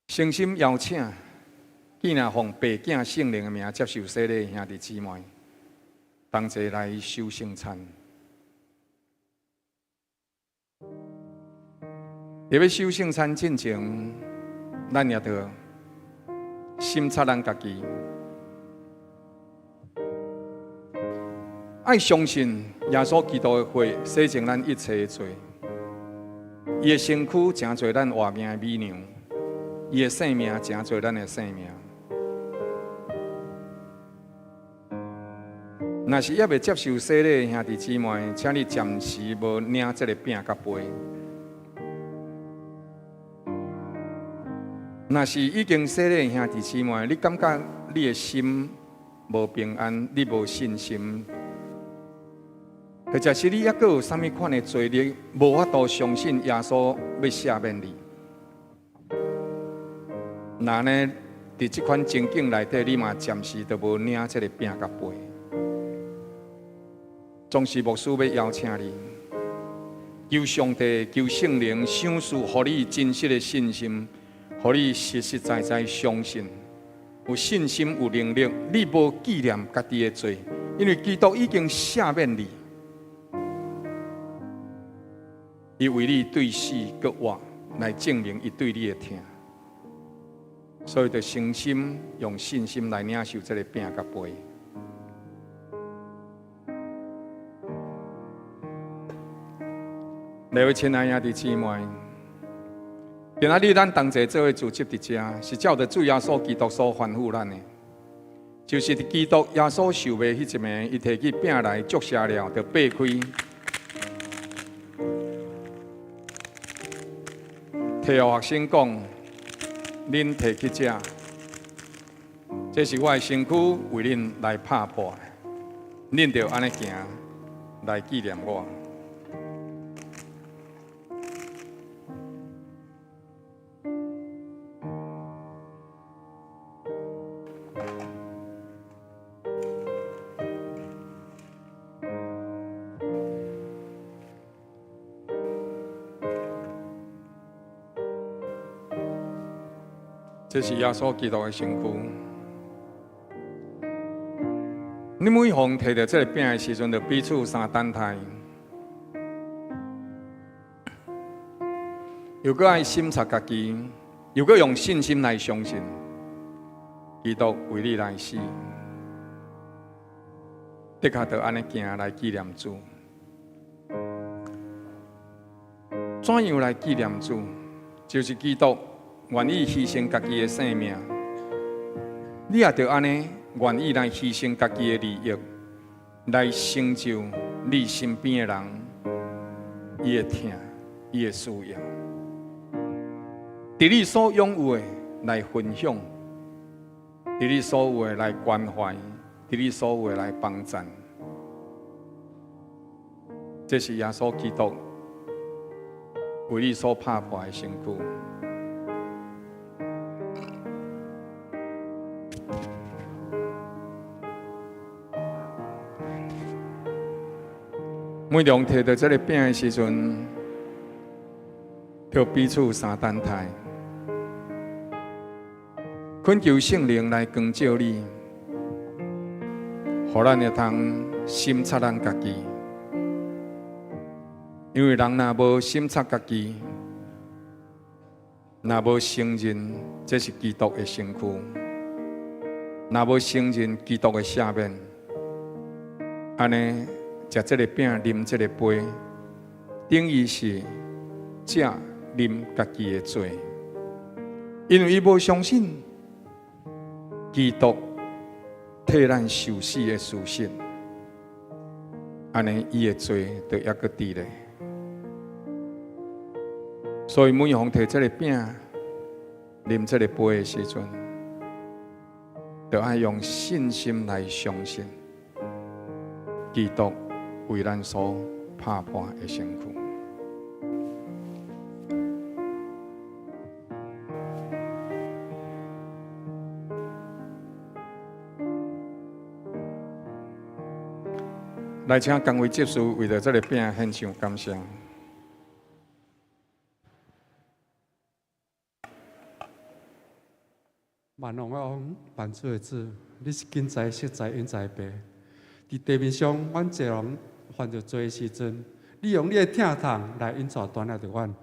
誠心邀請，既然奉父子聖靈的名接受洗禮的兄弟姊妹，同齊來守聖餐。佇欲守聖餐進前，咱也著審查咱家己，愛相信耶穌基督的血洗淨咱一切的罪，伊的身軀成做咱活命的米糧，伊的性命成做咱的生命。若是猶未接受洗禮的兄弟姊妹，請你暫時無領這个餅佮杯。若是已經洗禮的兄弟姊妹，你感覺你的心無平安，你無信心，或者是你猶閣有啥物款的罪孽，無法度相信耶穌欲赦免你。若按呢，佇這款情景內底，你嘛暫時都無領這个餅佮杯。總是牧師欲邀請你，求上帝、求聖靈賞賜，予你真實的信心，予你實實在在相信，有信心、有能力，你無紀念家己的罪，因為基督已經赦免你，伊為你對死閣活，來證明伊對你的疼。所以，就誠心用信心來領受這个餅佮杯。各位親愛兄弟姊妹，今仔日咱同齊做伙聚集佇遮，是照著主耶穌基督所吩咐咱的，就是佇基督耶穌受賣彼一暝，伊提起餅來祝謝了，就擘開，提予學生講：恁提去食，這是我的身軀，為恁來拍破的，恁著按呢行來紀念我。這是耶穌基督的身軀。你每逢提著這个餅的時陣，就彼此相等待，又閣愛審查家己，又閣用信心來相信，基督為你來死，的確著按呢行來紀念主。怎樣來紀念主？就是基督願意犧牲家己的性命，你也著按呢願意來犧牲家己的利益，來成就你身邊的人伊的疼，伊的需要。佇你所擁有的來分享，佇你所有的來關懷，佇你所有的來幫贊。這是耶穌基督為你所拍破的身軀。每當提著這个餅的時陣，就彼此相等待，懇求聖靈來光照你，予咱會通審察咱家己。因為人若無審察家己，若無承認這是基督的身軀，若無承認基督的赦免，按呢食這个餅、啉這个杯，等於是食啉家己的罪，因為伊無相信基督替咱受死的事實，按呢伊的罪就猶閣佇咧。所以每逢提這个餅、啉這个杯的時陣，就愛用信心來相信基督為咱所拍破的身軀。來，請各位執事為著這个餅獻上感謝。萬王的王，萬主的主，你是今在、昔在、永在的父。佇地面上，阮濟人犯著罪的時陣，你用你的疼痛來引導帶領著阮。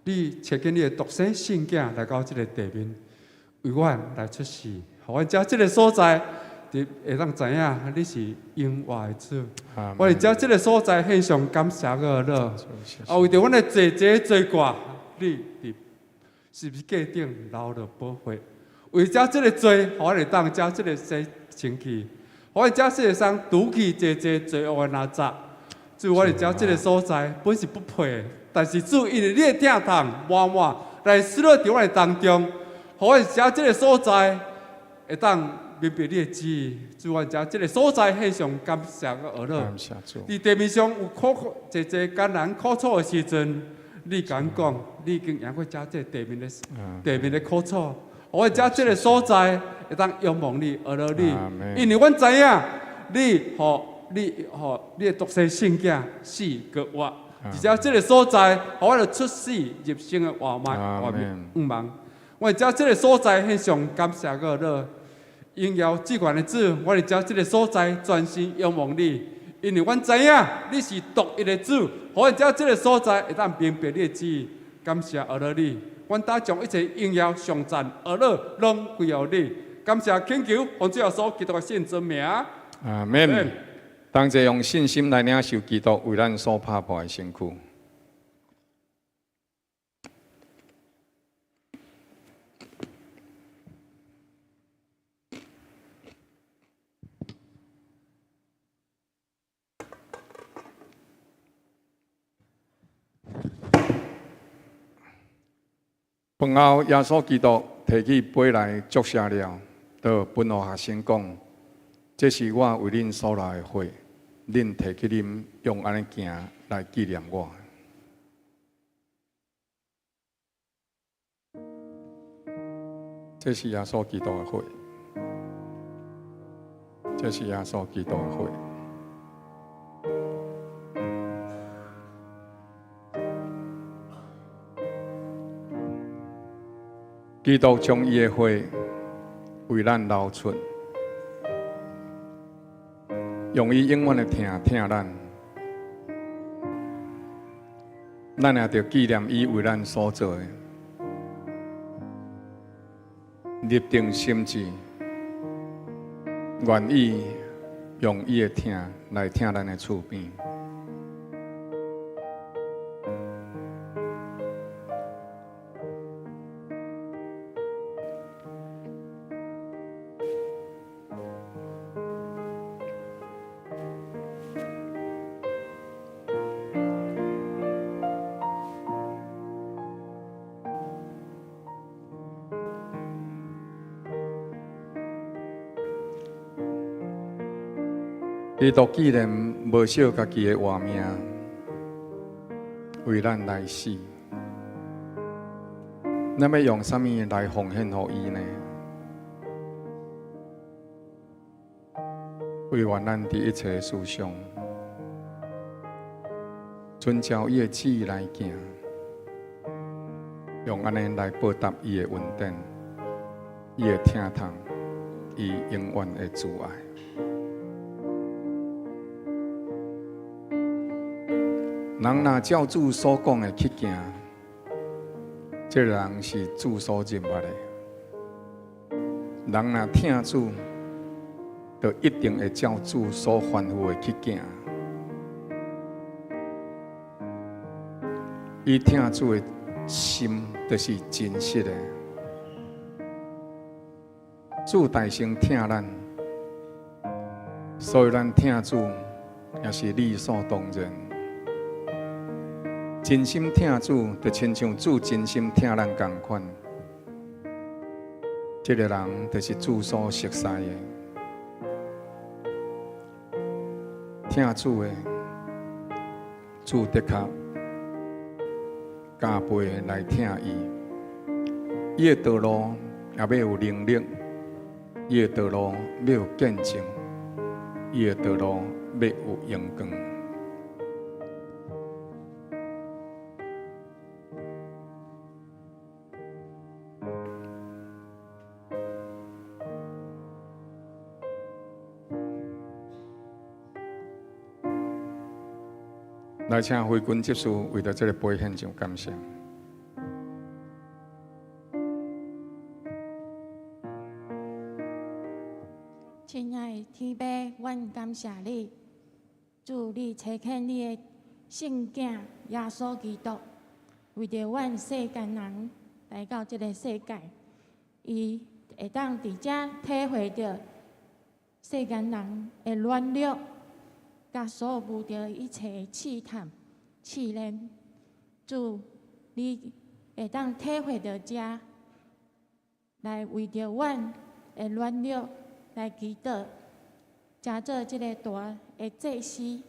你差遣你的獨生聖囝來到這个地面，為阮來出世，予阮佇這个所在，佇會當知影你是永活的主。我佇這个所在獻上感謝佮樂。啊，為著阮的罪債罪過，你佇十字架頂流著寶血。為這這个罪，予阮會當藉這个洗清氣，予阮藉這个送除去濟濟罪惡的垃圾。主，我佇這個所在本是不配，但是主因為你的疼痛滿滿來施落佇阮的當中，予阮藉這个所在會當明白你的旨意。主，我藉這个所在獻上感謝佮樂。佇地面上有苦苦濟濟艱難苦楚的時陣，你敢講，你已經贏過這這地面的苦楚。我佇這个所在會當仰望你、學樂你，因為阮知影你予你予你的獨生聖囝死閣活，而且這个所在，予阮著出死入生的活脈活願望。我佇這个所在獻上感謝佮樂，榮耀至懸的主，我佇這个所在專心仰望你，因為阮知影你是獨一的主，予阮佇這个所在會當明白你的旨意，感謝學樂你。阮打將一切榮耀、頌讚、學樂，攏歸予你。感謝懇求，奉主耶穌基督的聖尊名。阿門。當這用信心來領受基督為咱所拍破的身軀。飯後，耶穌基督提起杯來祝謝了，就分予學生講：這是我為恁所流的血，恁提去啉，用按呢行來紀念我。這是耶穌基督的血，這是耶穌基督的血。基督將伊的血為咱流出，用伊永遠的疼疼咱，咱也著紀念伊為咱所做的，立定心志，願意用伊的疼來疼咱的厝邊。基督既然無惜家己的活命，為咱來死，咱欲用啥物來奉獻予伊呢？惟願咱佇一切事上，遵照伊的旨意來行，用按呢來報答伊的恩典、伊的疼痛、伊永遠的慈愛。人若照主所講的去行，這個人是主所認捌的。人若疼主，就一定會照主所吩咐的去行。伊疼主的心，就是真實的。主大先疼咱，所以咱疼主也是理所當然。真心疼主，就親像主真心疼咱仝款。這個人就是主所熟似的，疼主的，主的確加倍來疼伊。伊的道路也欲有能力，伊的道路欲有見證，伊的道路欲有榮光。來，請惠君執事為著這个杯獻上感謝。親愛的天父，阮感謝你，主你差遣你的聖子耶穌基督，為著阮世間人來到這个世界，伊會當佇遮體會著世間人的軟弱，佮所有遇著一切的試探、試煉，主你會當體會著遮，來為著阮的軟弱來祈禱，成做這个大的祭司，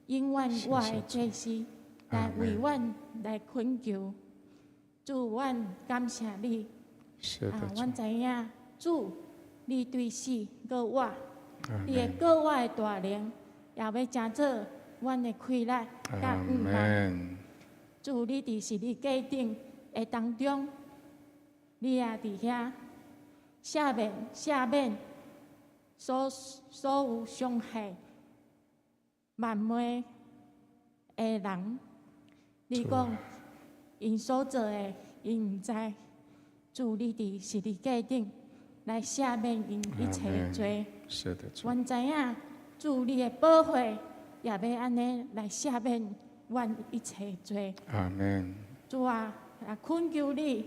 永遠活的祭司，來為阮來懇求。主，阮感謝你。啊，阮知影主，你對死閣活，你的閣活的大能，也欲成做阮的氣力佮盼望。主，你佇十字架頂的當中，你也佇遐赦免、赦免所所有傷害謾罵的人。你講𪜶所做的，𪜶毋知。主，你佇十字架頂來赦免𪜶一切的罪。阮知影主你的寶血也欲按呢來赦免阮一切罪。阿們。主啊，也懇求你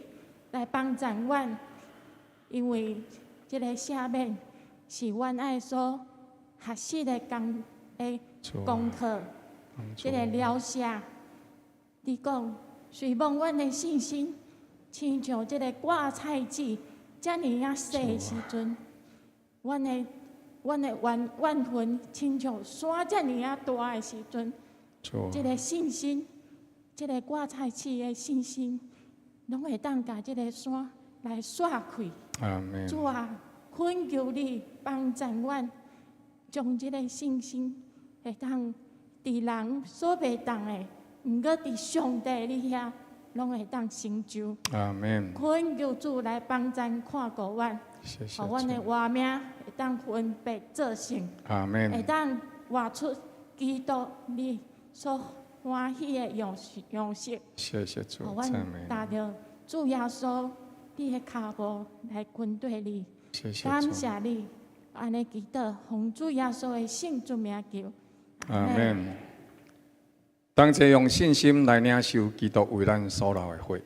來幫助阮，因為這个赦免是阮愛所學習的功的功課，這个療赦。你講，雖罔阮的信心，親像這个掛菜籽遮爾仔細的時陣，阮的阮的怨怨恨親像山遮爾仔大的時陣，這个信心，這个掛菜籽的信心，攏會當共這个山來煞開。主啊，懇求你幫助阮，將這个信心會當佇人所袂當的，毋過佇上帝你遐攏會當成就。阿們。懇求主來幫助看顧阮，予阮的活命會當分別做聖，阿們。會當活出基督你所歡喜的樣式樣式。謝謝主，予阮踏著主耶穌你的跤步來跟綴你。謝謝感謝你，按呢祈禱，奉主耶穌的聖尊名求。阿們。同齊用信心來領受基督為咱所流的血。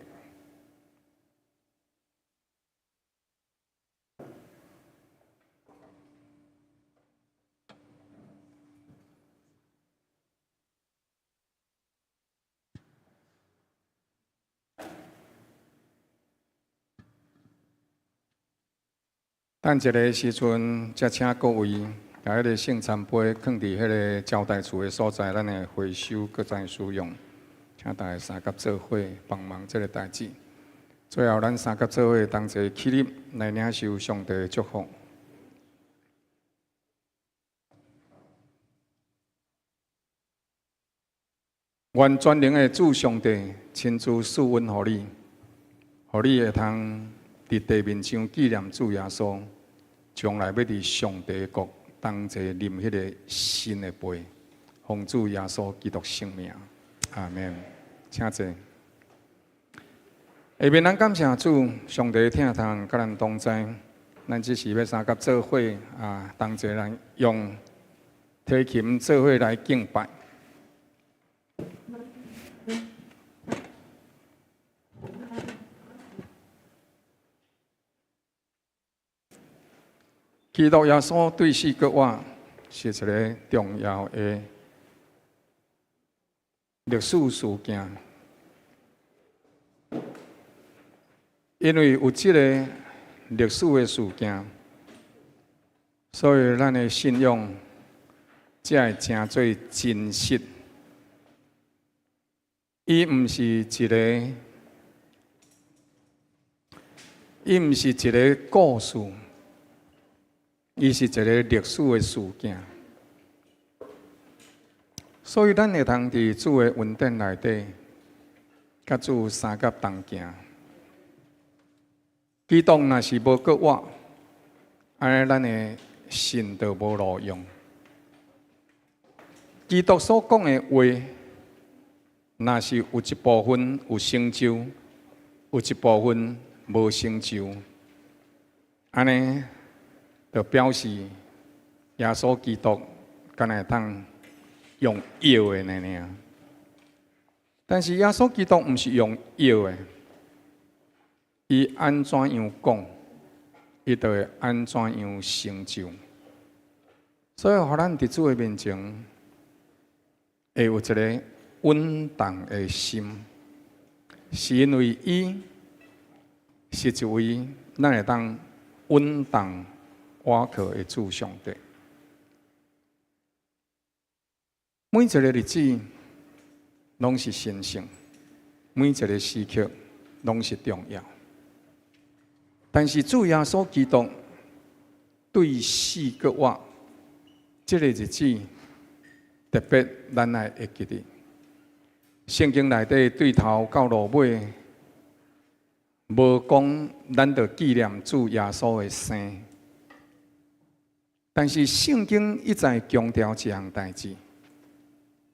等一下時陣，才請各位共彼个聖餐杯囥佇彼个招待處的所在，咱會回收閣再使用。請大家相佮做伙幫忙這个代誌。最後，咱相佮做伙同齊起立來領受上帝的祝福。願全能的主上帝親自賜恩予你，予你會通佇地面上紀念主耶穌，將來欲佇上帝國同齊啉彼个新的杯，奉主耶穌基督聖名，阿們。請坐。下面咱感謝主，上帝疼痛佮咱同在，咱這時欲相佮做伙啊，同齊來用提琴做伙來敬拜。基督耶穌對死閣活是一个重要的歷史事件，因為有這个歷史的事件，所以咱的信仰才會成做真實。伊毋是一个，伊毋是一个故事。伊是一个歷史的事件，所以咱會通佇主的恩典內底，佮主相佮同行。基督若是無閣活，按呢咱的信就無路用。基督所講的話，若是有一部分有成就，有一部分無成就，按呢就表示耶穌基督敢若會當用藥的爾爾，但是耶穌基督毋是用藥的，伊按怎樣講，伊就會按怎樣成就。所以，予咱佇主的面前，會有一个穩當的心，是因為伊是一位咱會當穩當倚靠的主上帝。每一个日子攏是神聖，每一个時刻攏是重要。但是主耶穌基督對死閣活，這个日子特別咱愛會記得。聖經內底對頭到落尾，無講咱著紀念主耶穌的生。但是聖經一再強調一項代誌，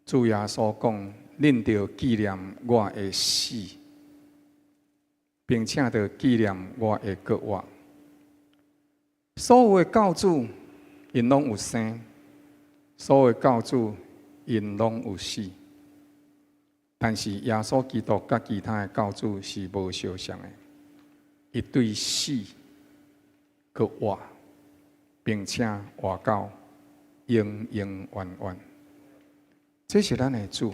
主耶穌講：恁著紀念我的死，並且著紀念我的復活。所有的教主，𪜶攏有生；所有的教主，𪜶攏有死。但是耶穌基督佮其他的教主是無相像的，伊對死閣活，並且活到永永遠遠。這是咱的主，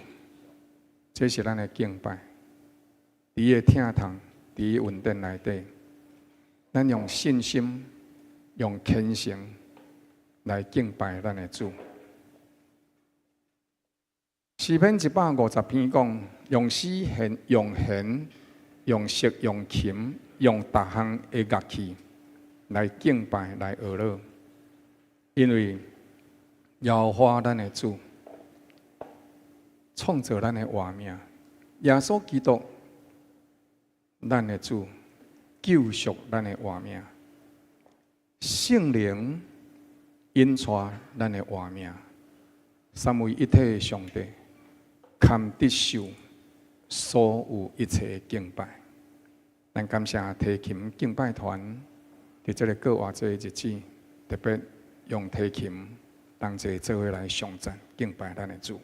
這是咱的敬拜。佇伊的疼痛，佇伊恩典內底，咱用信心、用虔誠來敬拜咱的主。詩篇150篇講，用絲弦、用弦、用瑟、用琴、用逐項的樂器來敬拜、來學樂，因為耶和華咱的主創造咱的活命，耶穌基督咱的主救贖咱的活命，聖靈引帶咱的活命。三位一體的上帝，堪得受所有一切敬拜。咱感謝提琴敬拜團，佇這个過活節的日子，特別用提琴同齊做伙來頌讚敬拜咱的主。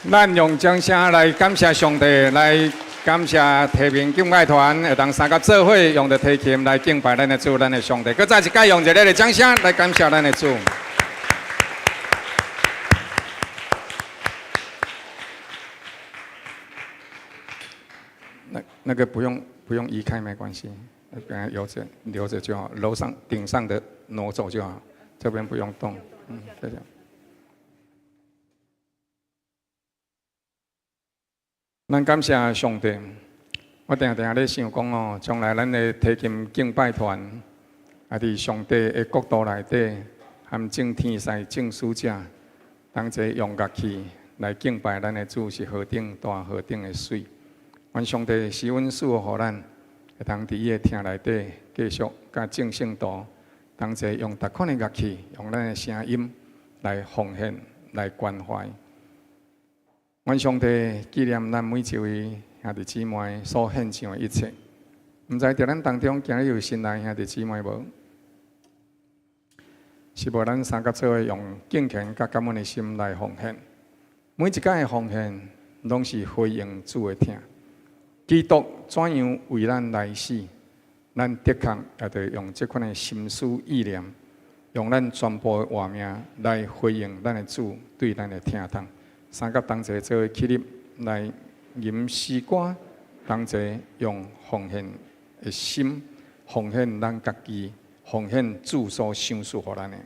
咱用掌聲來感謝上帝，來感謝提名敬拜團，會當三佮做伙用著提琴來敬拜咱的主，咱的上帝。閣再一擺用熱烈的掌聲來感謝咱的主。那個不用移開，沒關係，等下留著留著就好，樓上頂上的挪走就好，這邊不用動。嗯，謝謝。咱感謝上帝，我定定咧想講哦，將來咱的提琴敬拜團，啊，佇上帝的國度內底，含眾天使、眾使者，同齊用樂器來敬拜咱的主，是何等大、何等的媠。願上帝施恩賜福予咱，會當佇伊的廳內底繼續佮眾聖徒同齊用逐款的樂器，用咱的聲音來奉獻、來關懷。願上帝紀念咱每一位兄弟姊妹所獻上的一切。毋知佇咱當中今日有新來兄弟姊妹無？是無咱三佮做伙用敬虔佮感恩的心來奉獻。每一擺的奉獻，攏是回應主的疼。基督怎樣為咱來死，咱的確也著用這款的心思意念，用咱全部的活命來回應咱的主對咱的疼痛。三佮同齊做伙起立來吟詩歌，同齊用奉獻的心奉獻咱家己，奉獻主所賞賜予咱的。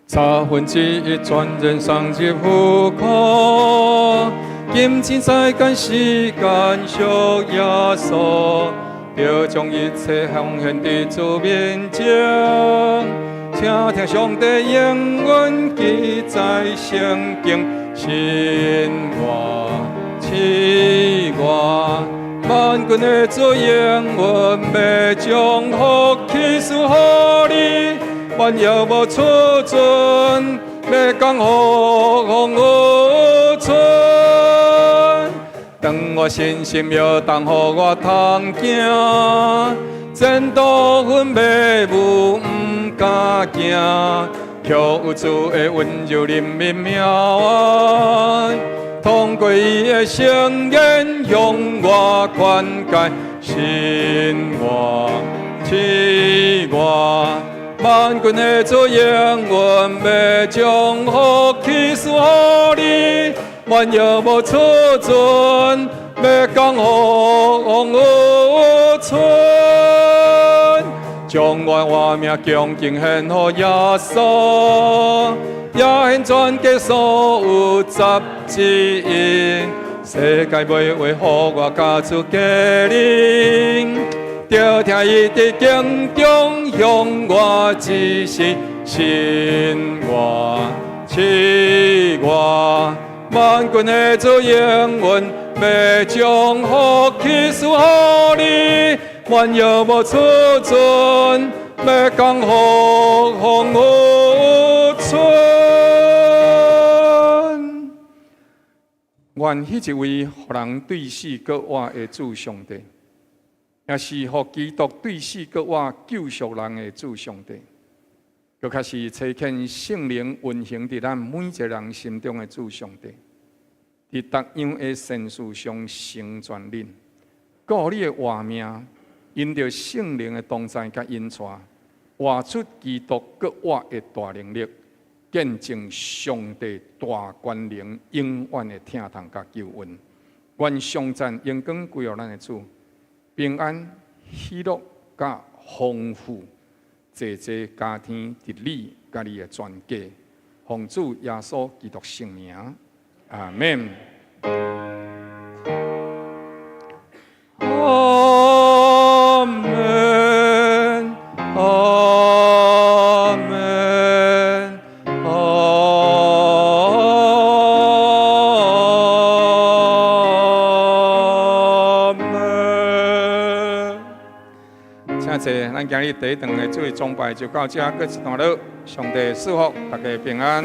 1/3全人送入户口，金錢財產時間屬耶穌，著將一切奉獻佇主面前，請聽上帝應允記載聖經，神我賜我，萬軍的主應允欲將福氣賜予你。萬有無儲存，欲降福予存。當我信心搖動，予我通行，前途分迷霧，毋敢行。卻有主的溫柔憐憫命愛，通過伊的聖言向我勸誡，神我賜我。萬軍的主應允，欲將福氣賜予你，萬有無儲存，欲降福予存。將我活命恭敬獻予耶穌，也獻全家所有1/10。世界袂話予我佮主隔離。著聽伊佇經中向我指示，神我賜我，萬軍的主應允，欲將福氣賜予你，萬有無儲存，欲降福予存。願彼一位予人對死閣活的主上帝，也是予基督對死閣活救贖人的主上帝，閣較是差遣聖靈運行佇咱每一個人心中的主上帝，佇逐樣的善事上成全恁，閣予你的活命，因著聖靈的同在佮引帶，活出基督閣活的大能力，見證上帝大權能永遠的疼痛佮救恩。願頌讚榮光歸予咱的主。平安、喜樂、佮豐富，濟濟加添佇你佮你的全家，奉主耶穌基督聖名，阿們。阿們，阿們，阿們。請坐，咱今日第一堂的主日崇拜就到這，閣一段落。上帝賜福，大家平安。